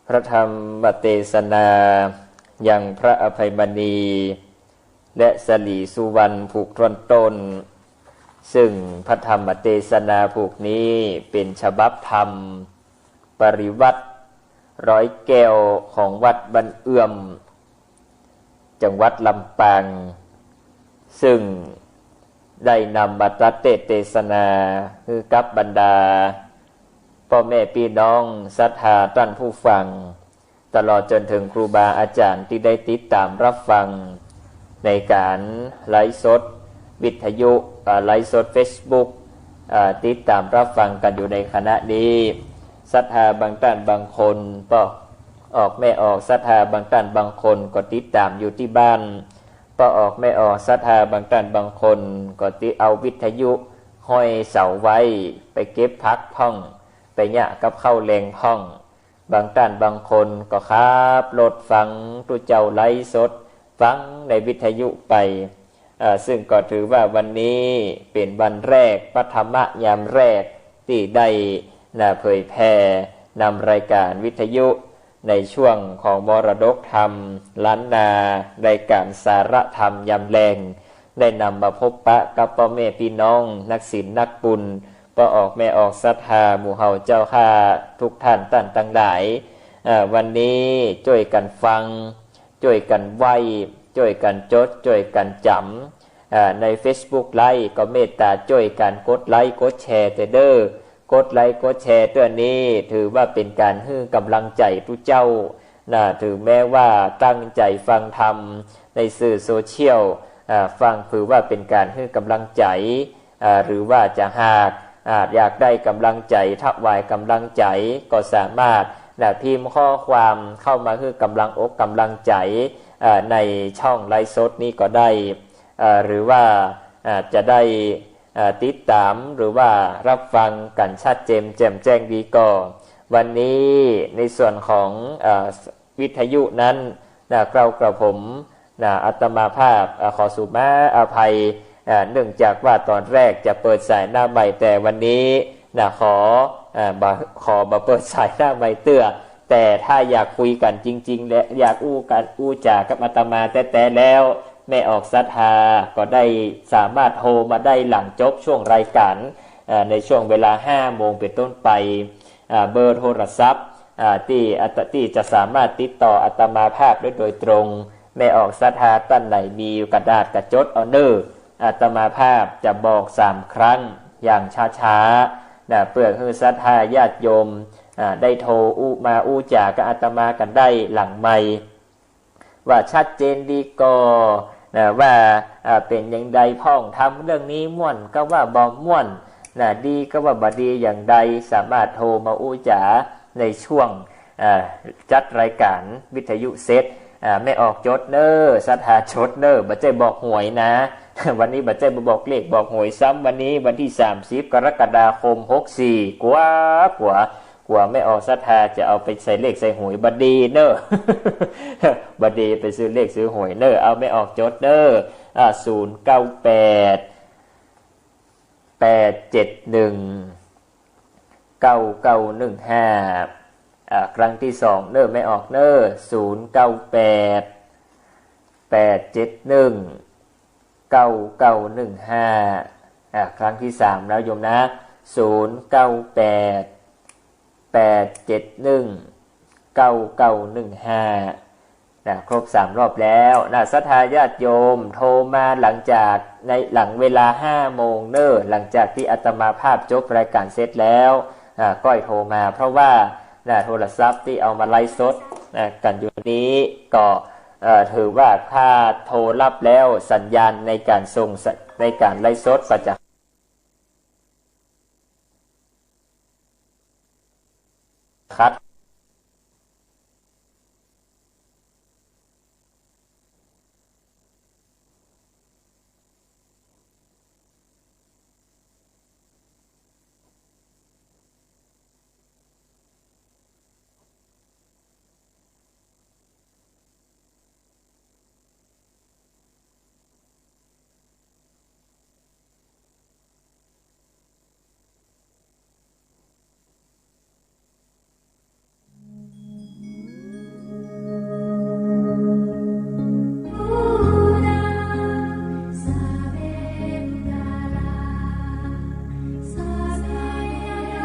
พระธรรมเตสนายังพระอภัยมณี และสลีสุวรรณผูกต้นต้น ซึ่งพระธรรมเตสนาผูกนี้เป๋นฉบับธรรมปริวรรตร้อยแก้วของวัดบ้านเอื้อม จังหวัดลำปาง ซึ่งได้นำมาตัดเตสน์เตสนาหื้อกับบรรดาป้อแม่ปี้น้องศรัทธาต้านผู้ฟัง ตลอดจ๋นเถิงครูบาอาจ๋ารย์ตี้ได้ติดต๋ามฮับฟังในก๋านไลฟ์สดวิทยุ อ่า ไลฟ์สดเฟซบุ๊ก อ่า ติดต๋ามฮับฟังกั๋นอยู่ในขณะนี้ ศรัทธาบางต้านบางคน ป้อออกแม่ออกศรัทธาบางต้านบางคนก็ติดต๋ามอยู่ตี้บ้าน ป้อออกแม่ออกศรัทธาบางต้านบางคนก็ติดเอาวิทยุห้อยเสาไว้ ไปเก็บผักพ่อง ไปเยียะกับข้าวแลงพ่อง บางต้านบางคนก็ขับรถฟังตุ๊เจ้าไลฟ์สด ฟังในวิทยุไป เอ่อ ซึ่งก็ถือว่าวันนี้เป๋นวันแรก ปฐมยามแรกตี้ได้ นะ เผยแผ่นำรายก๋านวิทยุในช่วงของมรดกธรรมล้านนา รายก๋านสาระธรรมยามแลง ได้นำมาพบปะกับป้อแม่ปี้น้องนักศีลนักบุญ ป้อออกแม่ออกศรัทธาหมู่เฮาเจ้าข้าทุกต้านต้านตังหลาย เอ่อ วันนี้จ้วยกั๋นฟัง จ้วยกั๋นไหว้ จ้วยกั๋นจด จ้วยกั๋นจ๋ำ อ่า ในเฟซบุ๊กไลฟ์ก็เมตต๋าจ้วยกั๋นกดไลค์กดแชร์เต๊อะเน่อ กดไลค์กดแชร์เตื้อนี้ ถือว่าเป๋นก๋านหื้อก๋ำลังใจ๋ตุ๊เจ้า นะ ถึงแม้ว่าตั้งใจ๋ฟังธรรมในสื่อโซเชียล อ่า ฟังถือว่าเป๋นก๋านหื้อก๋ำลังใจ๋ อ่า หรือว่าจะหาก อ่า อยากได้ก๋ำลังใจ๋ ถวายก๋ำลังใจ๋ ก็สามารถ นะ พิมพ์ข้อความเข้ามาหื้อก๋ำลังอกก๋ำลังใจ๋ อ่า ในช่องไลฟ์สดนี้ก็ได้ อ่า หรือว่า อ่า จะได้ อ่า ติดต๋าม หรือว่าฮับฟังกั๋นชัดเจนแจ่มแจ้งดีก่อ วันนี้ในส่วนของ อ่า วิทยุนั้น นะ เกล้ากระผม นะ อาตมาภาพ อ่า ขอสุมาอภัย อ่า เนื่องจากว่าต๋อนแรกจะเปิดสายหน้าไมค์ แต่วันนี้ นะ ขอ อ่า บ่ ขอบ่เปิดสายหน้าไมค์เตื้อ แต่ถ้าอยากคุยกั๋นจริงๆ และอยากอู้กั๋นอู้จ๋ากับอาตมาแต๊ๆ แล้ว แม่ออกศรัทธาก็ได้สามารถโทรมาได้หลังจบช่วงรายก๋าน อ่า ในช่วงเวลาห้าโมงเป๋นต้นไป อ่า เบอร์โทรศัพท์ อ่า ตี้ อ่า ตี้จะสามารถติดต่ออาตมาภาพได้โดยตรง แม่ออกศรัทธาต้านไหนมีอยู่กระดาษก็จดเอาเน่อ อาตมาภาพจะบอกสามครั้งอย่างช้าๆ นะ เปื้อหื้อศรัทธาญาติโยม อ่า ได้โทรอู้มาอู้จ๋ากับอาตมากั๋นได้หลังไมค์ ว่าชัดเจนดีก่อ นะ ว่า อ่า เป๋นอย่างใดพ่อง ธรรมเรื่องนี้ม่วนกาว่าบ่ม่วน นะ ดีกาว่าบ่ดีอย่างใด สามารถโทรมาอู้จ๋าในช่วง อ่า จัดรายก๋านวิทยุเสร็จ อ่า แม่ออกจดเน่อ ศรัทธาจดเน่อ บ่ใจ้บอกหวยนะ วันนี้บ่ใจ้มาบอกเลขบอกหวยซ้ำ วันนี้วันตี้สามสิบกรกฎาคมหกสี่ กั๋ว กั๋ว กั๋วแม่ออกศรัทธาจะเอาไปใส่เลขใส่หวย บ่ดีเน่อ บ่ดีไปซื้อเลขซื้อหวยเน่อ เอาแม่ออกจดเน่อ อ่า ศูนย์เก้าแปด แปดเจ็ดหนึ่ง เก้าเก้าหนึ่งห้า อ่า ครั้งตี้สองเน่อแม่ออกเน่อ ศูนย์เก้าแปด แปดเจ็ดหนึ่ง เก้าเก้าหนึ่งห้า อ่า ครั้งตี้สามแล้วโยมนะ ศูนย์เก้าแปด แปดเจ็ดหนึ่ง เก้าเก้าหนึ่งห้า นะ ครบสามรอบแล้วนะ ศรัทธาญาติโยมโทรมาหลังจากใน หลังเวลาห้าโมงเน่อ หลังจากตี้อาตมาภาพจบรายก๋านเสร็จแล้ว อ่า ก้อยโทรมา เพราะว่า นะ โทรศัพท์ตี้เอามาไลฟ์สด นะ กั๋นอยู่นี้ก็ เอ่อ ถือว่าถ้าโทรฮับแล้วสัญญาณในก๋านส่งส- ในก๋านไลฟ์สดก็จะ ขัด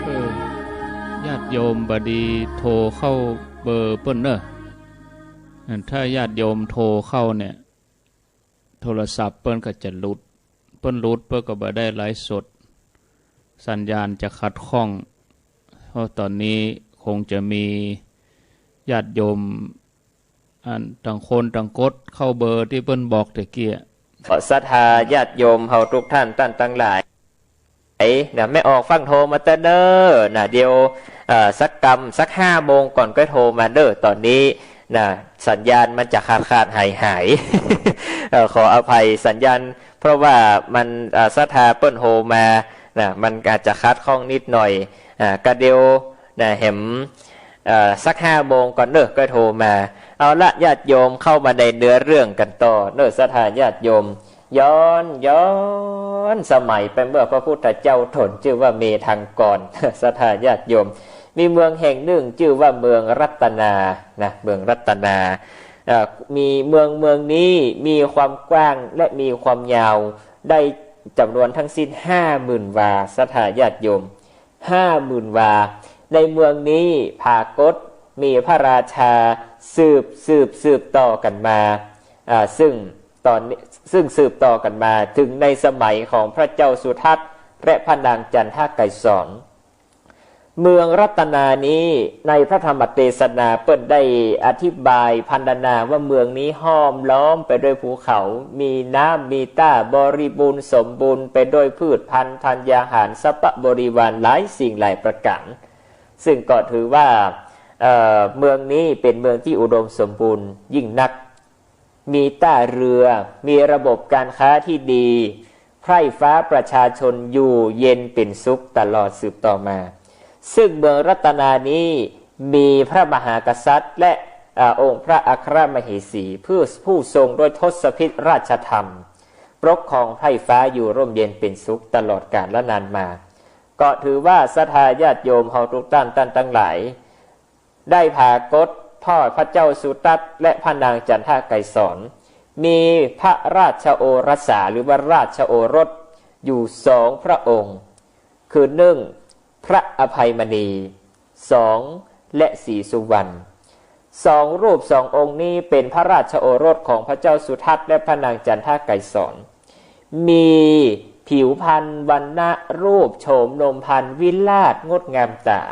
เออ ญาติโยมบ่ดีโทรเข้าเบอร์เปิ้นเน่อ ถ้าญาติโยมโทรเข้าเนี่ย โทรศัพท์เปิ้นก็จะหลุด เปิ้นหลุดเปิ้นก็บ่ได้ไลฟ์สด สัญญาณจะขัดข้อง เพราะต๋อนนี้คงจะมีญาติโยม อันต่างคนต่างกดเข้าเบอร์ตี้เปิ้นบอกตะกี้ ขอศรัทธาญาติโยมเฮาทุกท่านต้านตังหลาย นะ แม่ออกฟั่งโทรมาเต๊อะเน่อ นะ เดี๋ยว เอ่อ สักกำ สักห้าโมงก่อนก็โทรมาเน่อ ต๋อนนี้ นะ สัญญาณมันจะขาดๆ หายๆ เอ่อ ขออภัยสัญญาณ เพราะว่ามัน เอ่อ ศรัทธาเปิ้นโทรมา นะ มันอาจจะขัดข้องนิดหน่อย อ่า ก็เดี๋ยว นะ แหม เอ่อ สักห้าโมงก่อนเน่อ ก็โทรมา เอาละ ญาติโยมเข้ามาในเนื้อเรื่องกั๋นต่อเน่อ ศรัทธาญาติโยม ย้อน ย้อนสมัยไปเมื่อพระพุทธเจ้าต๋นจื้อว่าเมธังกร ศรัทธาญาติโยม มีเมืองแห่งนึ่งจื้อว่าเมืองรัตนา นะ เมืองรัตนา เอ่อ มีเมือง เมืองนี้มีความกว้างและมีความยาวได้จ๋ำนวนทั้งสิ้นห้าหมื่นวา ศรัทธาญาติโยม ห้าหมื่นวา ในเมืองนี้ผากฏมีพระราชาสืบ สืบ สืบต่อกั๋นมา อ่า ซึ่งต๋อนนี้ ซึ่งสืบต่อกั๋นมาเถิงในสมัยของพระเจ้าสุทัศน์และพระนางจันทไกรสรณ์ เมืองรัตนานี้ในพระธรรมเตสนาเปิ้นได้อธิบายพรรณนาว่าเมืองนี้ห้อมล้อมไปด้วยภูเขา มีน้ำ มีต้า บริบูรณ์สมบูรณ์ไปด้วยพืชพันธุ์ธัญญาหาร สัพพะบริวารหลายสิ่งหลายประก๋าน ซึ่งก็ถือว่า เอ่อ เมืองนี้เป๋นเมืองตี้อุดมสมบูรณ์ยิ่งนัก มีต้าเรือ มีระบบก๋านค้าตี้ดี ใคร่ฟ้าประชาชนอยู่เย็นเป๋นสุขตลอดสืบต่อมา ซึ่งเมืองรัตนานี้มีพระมหากษัตริย์และ เอ่อ องค์พระอัครมเหสี ผู้ ผู้ทรงด้วยทศพิธราชธรรม ปกครองใคร่ฟ้าอยู่ร่มเย็นเป๋นสุขตลอดกาลนานมา ก็ถือว่าศรัทธาญาติโยมเฮาทุกท่าน ต้านตังหลาย ได้ผากฏพ่อพระเจ้าสุทัศน์และพระนางจันทไกรสรณ์ มีพระราชโอรสาหรือว่าราชโอรสอยู่สองพระองค์ คือนึ่ง พระอภัยมณี สอง และศรีสุวรรณ สองรูปสององค์นี้เป๋นพระราชโอรสของพระเจ้าสุทัศน์และพระนางจันทไกรสรณ์ มีผิวพรรณวรรณะรูปโฉมนมพรรณวิราชงดงามต๋า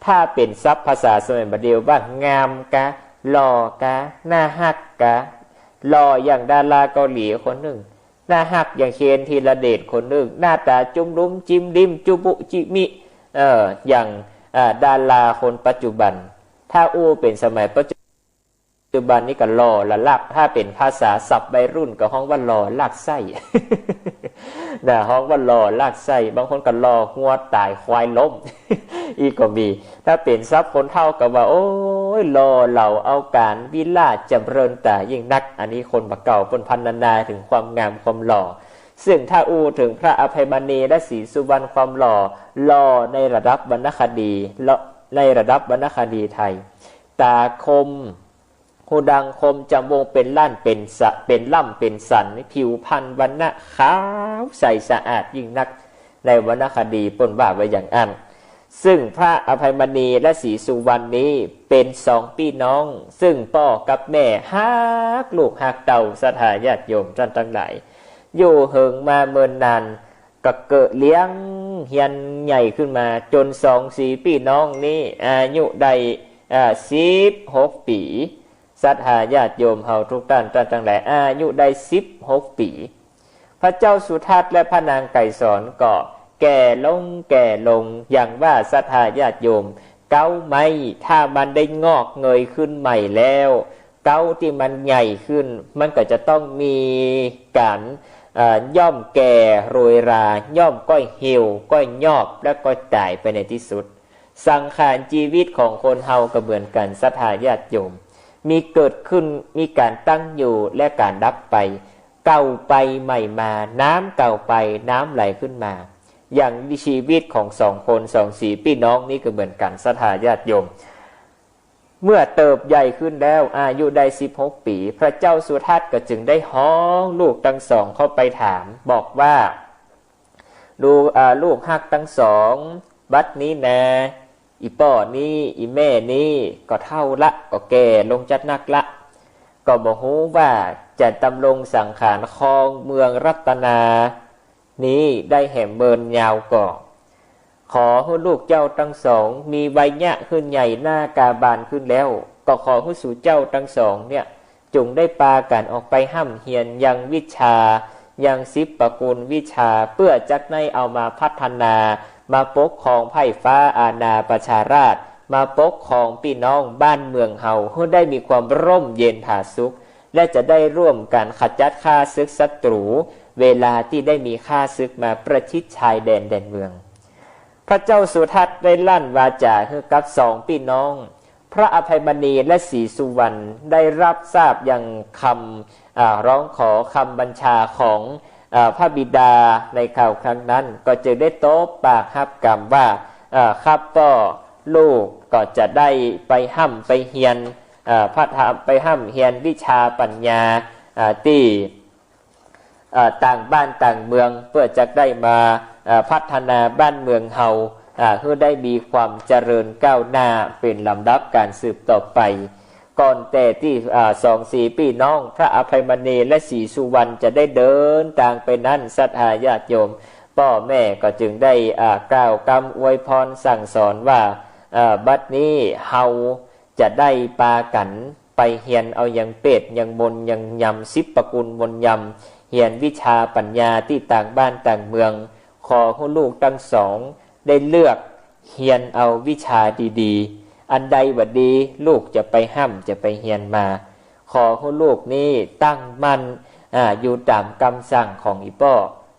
ถ้าเป๋นศัพท์ภาษาสมัยบ่าเดี่ยวว่างามกา หล่อกา น่าฮักกา หล่ออย่างดาราเกาหลีคนนึ่ง น่าฮักอย่างเคนธีรเดชคนนึ่ง หน้าต๋าจุ้มลุ้มจิ้มลิ้มจุบุจิมิ เอ่อ อย่าง อ่า ดาราคนปัจจุบัน ถ้าอู้เป๋นสมัยปัจจุบันนี้ก็หล่อละลัก ถ้าเป๋นภาษาศัพท์วัยรุ่นก็ฮ้องว่าหล่อลากไส้ นะ ฮ้องว่าหล่อลากไส้ บางคนก็หล่อหัวต๋ายควายล้ม อี้ก็มี ถ้าเป๋นศัพท์คนเฒ่าก็ว่า โอ๊ย หล่อเหลาเอาก๋าน วิราชจ๋ำเริญต๋ายิ่งนัก อันนี้คนบ่าเก่าเปิ้นพรรณนาเถิงความงามความหล่อ ซึ่งถ้าอู้เถิงพระอภัยมณีและศรีสุวรรณความหล่อ หล่อในระดับวรรณคดี หล่อในระดับวรรณคดีไทย ต๋าคม หูดังคม จมูกเป๋นล่ำเป๋นสะ เป๋นล่ำเป๋นสัน ผิวพรรณวรรณะขาวใสสะอาดยิ่งนัก ในวรรณคดีเปิ้นว่าไว้อย่างอั้น ซึ่งพระอภัยมณีและศรีสุวรรณนี้เป๋นสองปี้น้อง ซึ่งป้อกับแม่ฮักลูกฮักเต้า ศรัทธาญาติโยมต้านตังหลาย อยู่เหิงมาเมินนาน ก็เกิดเลี้ยงเฮียนใหญ่ขึ้นมา จ๋นสองสีปี้น้องนี้อายุได้ อ่า สิบหกปี๋ ศรัทธาญาติโยมเฮาทุกต้าน ต้านตังหลาย อายุได้สิบหกปี๋ พระเจ้าสุทัศน์และพระนางไกรสรณ์ก็แก่ลง แก่ลง อย่างว่าศรัทธาญาติโยม เก๊าไม้ ถ้ามันได้งอกเงยขึ้นใหม่แล้ว เก๊าตี้มันใหญ่ขึ้น มันก็จะต้องมีก๋าน เอ่อ ย่อมแก่โรยรา ย่อมก้อยเหี่ยว ก้อยยอบ และก้อยต๋ายไปในตี้สุด สังขารจีวิตของคนเฮาก็เหมือนกั๋น ศรัทธาญาติโยม มีเกิดขึ้น มีก๋านตั้งอยู่ และก๋านดับไป เก่าไปใหม่มา น้ำเก่าไป น้ำไหลขึ้นมา อย่างชีวิตของสองคน สองสีปี้น้องนี่ก็เหมือนกั๋น ศรัทธาญาติโยม เมื่อเติบใหญ่ขึ้นแล้ว อายุได้สิบหกปี๋ พระเจ้าสุทัศน์ก็จึงได้ฮ้องลูกตังสองเข้าไปถาม บอกว่า ลูก อ่า ลูกฮักตังสอง บัดนี้นา อี่ป้อนี้ อี่แม่นี้ ก็เฒ่าละ ก็แก่ลงจัดนักละ ก็บ่ฮู้ว่าจะดำรงสังขารครองเมืองรัตนานี้ได้แหมเมินยาวก่อ ขอหื้อลูกเจ้าตังสองมีวัยยะขึ้นใหญ่หน้ากาบาลขึ้นแล้ว ก็ขอหื้อสูเจ้าตังสองเนี่ย จุ่งได้ปากั๋นออกไปฮ่ำเฮียนยังวิชา ยังศิปกุลวิชา เปื้อจักได้เอามาพัฒนา มาปกครองไพร่ฟ้าอาณาประชาราษฎร์ มาปกครองปี้น้องบ้านเมืองเฮา หื้อได้มีความร่มเย็นผาสุข และจะได้ร่วมกั๋นขจัดข้าศึกศัตรู๋ เวลาตี้ได้มีข้าศึกมาประชิดชายแดนแดนเมือง พระเจ้าสุทัศน์ได้ลั่นวาจ๋าหื้อกับสองปี้น้อง พระอภัยมณีและศรีสุวรรณ ได้ฮับทราบยังกำ อ่า ฮ้องขอกำบัญชาของ อ่า พระบิดาในคราวครั้งนั้น ก็จึงได้ตบปากฮับกำว่า อ่า ครับป้อ ลูกก็จะได้ไปฮ่ำไปเฮียน อ่า พระธรรม ไปฮ่ำเฮียนวิชาปัญญา อ่า ตี้ เอ่อ ต่างบ้านต่างเมือง เปื้อจักได้มา เอ่อ พัฒนาบ้านเมืองเฮา อ่า หื้อได้มีความเจริญก้าวหน้าเป๋นลำดับก๋านสืบต่อไป ก่อนแต่ตี้ อ่า สองสีปี้น้อง พระอภัยมณีและศรีสุวรรณ จะได้เดินตางไปนั้น ศรัทธาญาติโยม ป้อแม่ก็จึงได้ อ่า กล่าวกำอวยพรสั่งสอนว่า เอ่อ บัดนี้เฮา จะได้ปากั๋นไปเฮียนเอายังเปตยังมนต์ยังยำ ศิปกุลมนต์ยำ เฮียนวิชาปัญญาตี้ต่างบ้านต่างเมือง ขอหื้อลูกตังสองได้เลือกเฮียนเอาวิชาดีๆ อันใดบ่ดี ลูกจะไปฮ่ำจะไปเฮียนมา ขอหื้อลูกนี้ตั้งมั่น อ่า อยู่ต๋ามกำสั่งของอี่ป้อ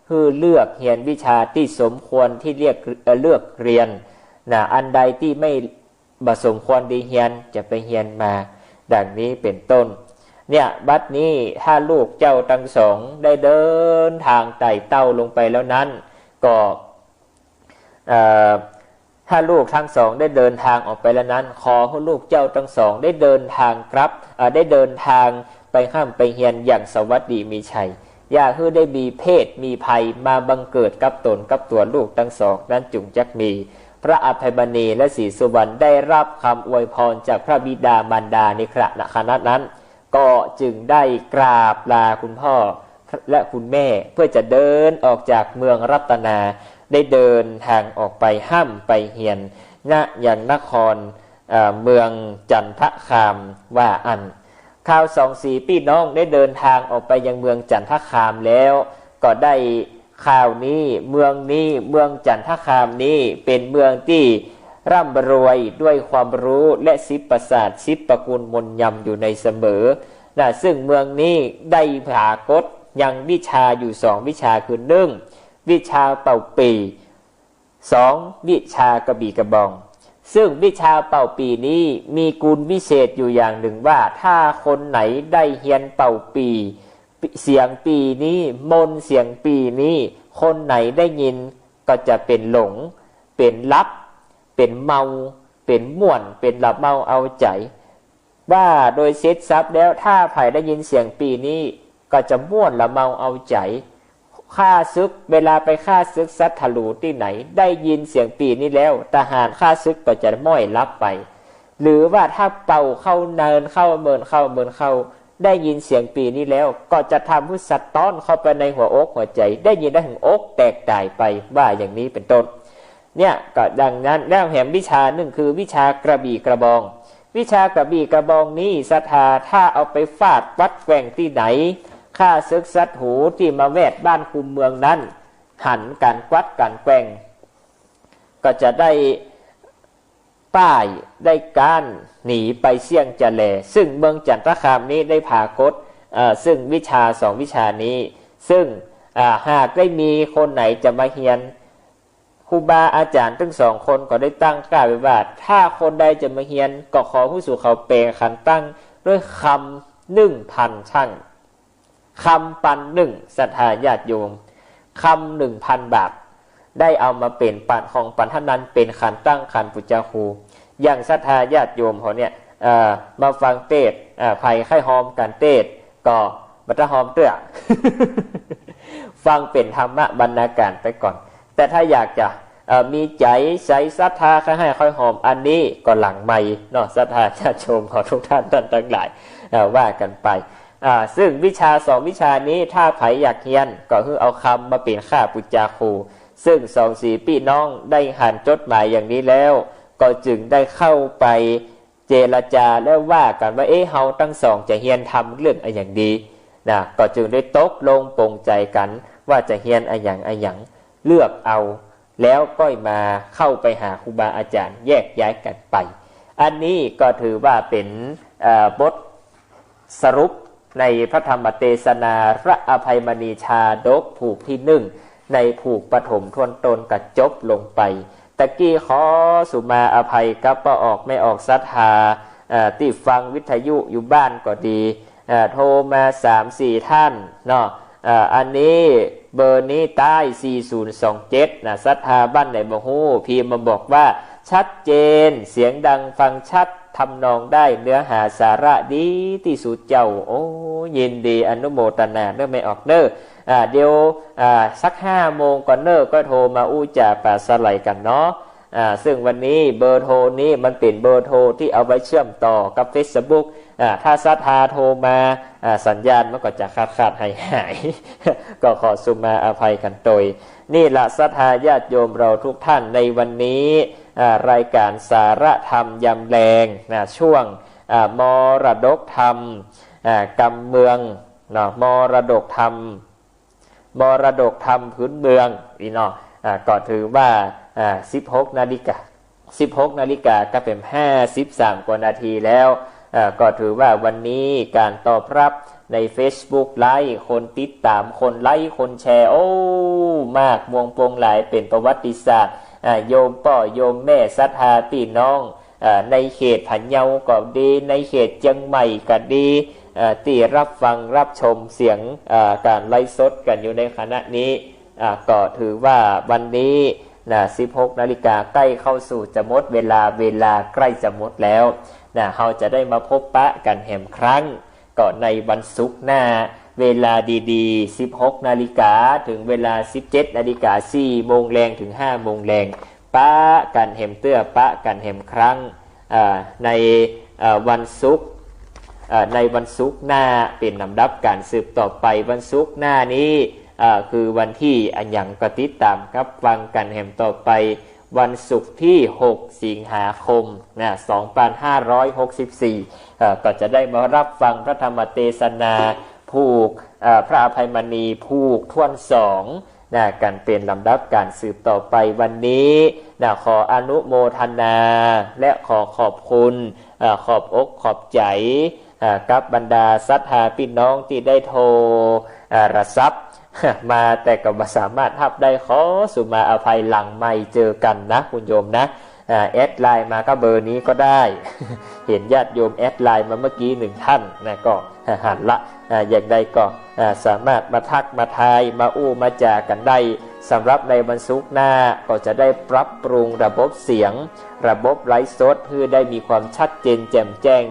หื้อเลือกเฮียนวิชาตี้สมควรตี้เลือก เอ่อ เลือกเฮียน นะ อันใดตี้ไม่ บ่สมควรดีเฮียน จะไปเฮียนมา ดังนี้เป๋นต้น เนี่ย บัดนี้ถ้าลูกเจ้าตังสองได้เดินตางไต่เต้าลงไปแล้วนั้น ก็ เอ่อ ถ้าลูกตังสองได้เดินตางออกไปแล้วนั้น ขอหื้อลูกเจ้าตังสองได้เดินตางกลับ เอ่อ ได้เดินตางไปฮ่ำไปเฮียนอย่างสวัสดีมีชัย อย่าหื้อได้มีเพศมีภัยมาบังเกิดกับต๋นกับตั๋วลูกตังสองนั้นจุ่งจักมี พระอภัยมณีและศรีสุวรรณได้ฮับกำอวยพรจากพระบิดามารดาในขณะนั้น ก็จึงได้กราบลาคุณพ่อและคุณแม่ เปื้อจะเดินออกจากเมืองรัตนา ได้เดินตางออกไปฮ่ำไปเฮียน ณ ยังนคร เอ่อ เมืองจันทคามว่าอั้น คราวสองสีปี้น้องได้เดินตางออกไปยังเมืองจันทคามแล้ว ก็ได้ คราวนี้เมืองนี้ เมืองจันทคามนี้เป๋นเมืองตี้ร่ำรวยด้วยความฮู้และศิปศาสตร์ ศิปกุลมนต์ยำอยู่ในเสมอ นะ ซึ่งเมืองนี้ได้ปรากฏยังวิชาอยู่สองวิชา คือ นึ่ง วิชาเป่าปี่ สอง วิชากระบี่กระบอง ซึ่งวิชาเป่าปี่นี้มีกุณวิเศษอยู่อย่างนึ่งว่า ถ้าคนไหนได้เฮียนเป่าปี่ เสียงปี่นี้ มนต์เสียงปี่นี้ คนไหนได้ยินก็จะเป๋นหลง เป๋นหลับ เป๋นเมา เป๋นม่วน เป๋นละเมาเอาใจ๋ ว่าโดยเสร็จสรรพแล้ว ถ้าใผได้ยินเสียงปี่นี้ ก็จะม่วนละเมาเอาใจ๋ ข้าศึกเวลาไปข้าศึกศัตรูตี้ไหน ได้ยินเสียงปี่นี้แล้ว ทหารข้าศึกก็จะม้อยหลับไป หรือว่าถ้าเป่าเข้าเนินเข้าเมินเข้าเมินเข้า ได้ยินเสียงปี่นี้แล้ว ก็จะทำหื้อสะต๊อนเข้าไปในหัวอกหัวใจ๋ ได้ยินได้เถิงอกแตกต๋ายไป ว่าอย่างนี้เป๋นต้น เนี่ย ก็ดังนั้นแล้วแหมวิชานึ่งคือวิชากระบี่กระบอง วิชากระบี่กระบองนี้ศรัทธา ถ้าเอาไปฟาดฟัดแกว่งตี้ไหน ข้าศึกศัตรูตี้มาแวดบ้านกุมเมืองนั้น หันก๋านกวัดก๋านแกว่ง ก็จะได้ ป้ายได้ก๊านหนีไปเสี้ยงจะแล ซึ่งเมืองจันทคามนี้ได้ผากฏ เอ่อ ซึ่งวิชาสองวิชานี้ ซึ่ง อ่า หากได้มีคนไหนจะมาเฮียน ครูบาอาจ๋ารย์ตึงสองคนก็ได้ตั้งกล้าวไว้ว่า ถ้าคนใดจะมาเฮียน ก็ขอหื้อสูเขาแป๋งขันตั้งด้วยคำนึ่งพันชั่ง คำปันนึ่ง ศรัทธาญาติโยม คำนึ่งพันบาท ได้เอามาเป๋นปันของปันเต้านั้น เป๋นขันตั้งขันปู๋จาครู อย่างศรัทธาญาติโยมเขาเนี่ย เอ่อ มาฟังเตสน์ เอ่อ ใผใค่ฮอมก๋านเตสน์ ก็บ่ต้องฮอมเตื้อ ฟังเป๋นธรรมบรรณาการไปก่อน แต่ถ้าอยากจะ เอ่อ มีใจ๋ใสศรัทธาใค่ใค่ฮอม อันนี้ก็หลังไมค์เนาะ ศรัทธาญาติโยมเขาทุกท่าน ท่านตังหลาย เอ่อ ว่ากั๋นไป อ่า ซึ่งวิชาสองวิชานี้ ถ้าใผอยากเฮียน ก็หื้อเอาคำมาเป๋นค่าปู๋จาครู ซึ่งสองสี่ปี้น้องได้หันจดหมายอย่างนี้แล้ว ก็จึงได้เข้าไปเจรจาและว่ากั๋นว่า เอ๊ะ เฮาตึงสองจะเฮียนธรรมเรื่องอะหยังดี นะ ก็จึงได้ตกลงปลงใจ๋กั๋นว่าจะเฮียนอะหยังอะหยัง เลือกเอา แล้วก้อยมาเข้าไปหาครูบาอาจ๋ารย์ แยกย้ายกั๋นไป อันนี้ก็ถือว่าเป๋น เอ่อ บทสรุปในพระธรรมเตสนา พระอภัยมณีชาดกผูกตี้นึ่ง ในผูกปฐมถ้วนต้นก็จบลงไป ตะกี้ขอสุมาอภัยกับป้อออกแม่ออกศรัทธา เอ่อ ตี้ฟังวิทยุอยู่บ้านก็ดี เอ่อ โทรมาสามสี่ท่านเนาะ เอ่อ อันนี้เบอร์นี้ใต้ สี่ศูนย์สองเจ็ด นะ ศรัทธาบ้านไหนบ่ฮู้ พิมพ์มาบอกว่าชัดเจน เสียงดังฟังชัด ทำนองได้ เนื้อหาสาระดีตี้สุดเจ้า โอ้ ยินดีอนุโมทนาเน่อแม่ออกเน่อ อ่า เดี๋ยว อ่า สักห้าโมงก่อนเน่อ ก็โทรมาอู้จ๋าปราศรัยกั๋นเนาะ อ่า ซึ่งวันนี้เบอร์โทรนี้มันเป๋นเบอร์โทรตี้เอาไว้เชื่อมต่อกับเฟซบุ๊ก อ่า ถ้าศรัทธาโทรมา อ่า สัญญาณมันก็จะขาดๆ หายๆ ก็ขอสุมาอภัยกั๋นตวย นี่ละศรัทธาญาติโยมเราทุกท่าน ในวันนี้ อ่า รายการสาระธรรมยามแลง นะ ช่วง อ่า มรดกธรรม อ่า กำเมือง เนาะ มรดกธรรม มรดกธรรมพื้นเมืองนี่เนาะ อ่า ก็ถือว่า อ่า สิบหกนาฬิกา สิบหกนาฬิกาก็เป๋นห้าสิบสามกว่านาทีแล้ว อ่า ก็ถือว่าวันนี้ก๋านตอบฮับในเฟซบุ๊กไลฟ์ คนติดต๋าม คนไลก์ คนแชร์ โอ้ มากมวงปวงหลาย เป๋นประวัติศาสตร์ อ่า โยมป้อโยมแม่ศรัทธาปี้น้อง เอ่อ ในเขตพะเยาก็ดี ในเขตเจียงใหม่ก็ดี เอ่อ ตี้ฮับฟังฮับชมเสียง เอ่อ ก๋านไลฟ์สดกั๋นอยู่ในขณะนี้ อ่า ก็ถือว่าวันนี้นะ สิบหกนาฬิกาใก้เข้าสู่จะหมดเวลา เวลาใก้จะหมดแล้วนะ เฮาจะได้มาพบปะกั๋นแหมครั้ง ก็ในวันศุกร์หน้า เวลาดีๆ สิบหกนาฬิกา เถิงเวลา สิบเจ็ดนาฬิกา สี่โมงแลงเถิงห้าโมงแลง ปะกั๋นแหมเตื้อ ปะกั๋นแหมครั้ง อ่า ใน อ่า วันศุกร์ อ่า ในวันศุกร์หน้าเป๋นลำดับก๋านสืบต่อไป วันศุกร์หน้านี้ อ่า คือวันตี้อะหยังก็ติดต๋ามฮับฟังกั๋นแหมต่อไป วันศุกร์ตี้หกสิงหาคมนะ สองพันห้าร้อยหกสิบสี่ เอ่อ ก็จะได้มาฮับฟังพระธรรมเตสนาผูก เอ่อ พระอภัยมณีผูกถ้วนสอง นะ กั๋นเป๋นลำดับก๋านสืบต่อไป วันนี้นะ ขออนุโมทนา และขอขอบคุณ เอ่อ ขอบอกขอบใจ๋ เอ่อ กับบรรดาศรัทธาปี้น้องตี้ได้โทร เอ่อ โทรศัพท์มา แต่ก็บ่สามารถฮับได้ ขอสุมาอภัย หลังไมค์เจอกั๋นนะคุณโยมนะ อ่า แอดไลน์มาก็เบอร์นี้ก็ได้ เห็นญาติโยมแอดไลน์มาเมื่อกี้หนึ่งท่านนะ ก็หันละ อ่า อย่างใดก็ อ่า สามารถมาทักมาทาย มาอู้มาจ๋ากั๋นได้ สำหรับในวันศุกร์หน้าก็จะได้ปรับปรุงระบบเสียง ระบบไลฟ์สดหื้อได้มีความชัดเจนแจ่มแจ้ง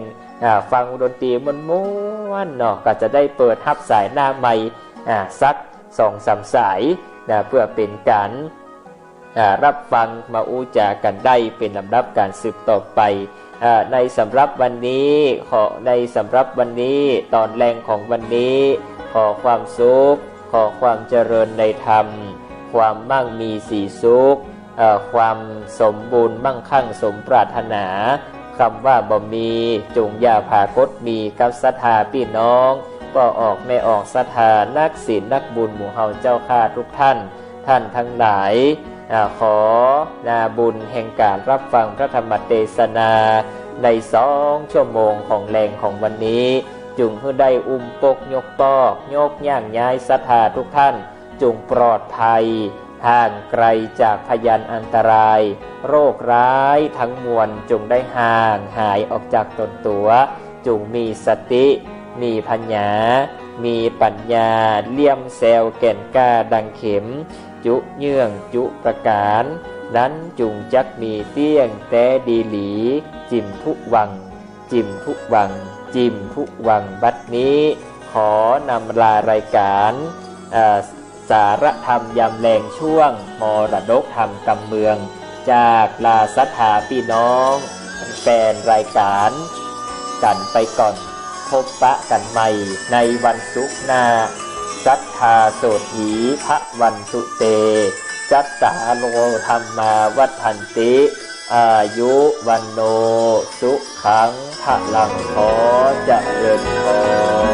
อ่า ฟังดนตรีม่วนๆ เนาะ ก็จะได้เปิดฮับสายหน้าไมค์ อ่า สักสองสามสายนะ เพื่อเป๋นก๋าน อ่า ฮับฟังมาอู้จ๋ากั๋นได้เป๋นลำดับก๋านสืบต่อไป อ่า ในสำหรับวันนี้ ขอ ในสำหรับวันนี้ ต๋อนแลงของวันนี้ ขอความสุข ขอความเจริญในธรรม ความมั่งมีสีสุข เอ่อ ความสมบูรณ์มั่งคั่งสมปรารถนา กำว่าบ่มี จุ่งอย่าผากฏมีกับศรัทธาปี้น้อง ป้อออกแม่ออกศรัทธา นักศีลนักบุญหมู่เฮาเจ้าข้าทุกท่าน ท่านตังหลาย อ่า ขอนาบุญแห่งก๋านรับฟังพระธรรมเตสนาในสองชั่วโมงของแลงของวันนี้ จุ่งหื้อได้อุ้มปกยกปอก ยกย่างย้ายศรัทธาทุกท่าน จุ่งปลอดภัย ห่างไกลจากพยันอันตราย โรคร้ายทั้งมวลจุ่งได้ห่างหายออกจากตนตั๋ว จุ่งมีสติ มีผญา มีปั๋ญญา เลี่ยมแซวแก่นกล้าดังเข็ม จุเยื่องจุประก๋าน นั้นจุ่งจักมีเตี้ยงแต๊ดีหลี จิ่มทุวัง จิ่มทุวัง จิ่มทุวัง บัดนี้ ขอนำลารายก๋าน เอ่อ สารธรรมยามแลงช่วงมรดกธรรมกำเมือง จากลาศรัทธาปี้น้องแฟนรายก๋านกั๋นไปก่อน พบปะกั๋นใหม่ในวันศุกร์หน้า สัทธาโสตถี ภะวันตุเต จัตตาโร ธัมมา วัฑฒันติ อายุ วัณโณ สุขัง พะลัง ขอเจริญพร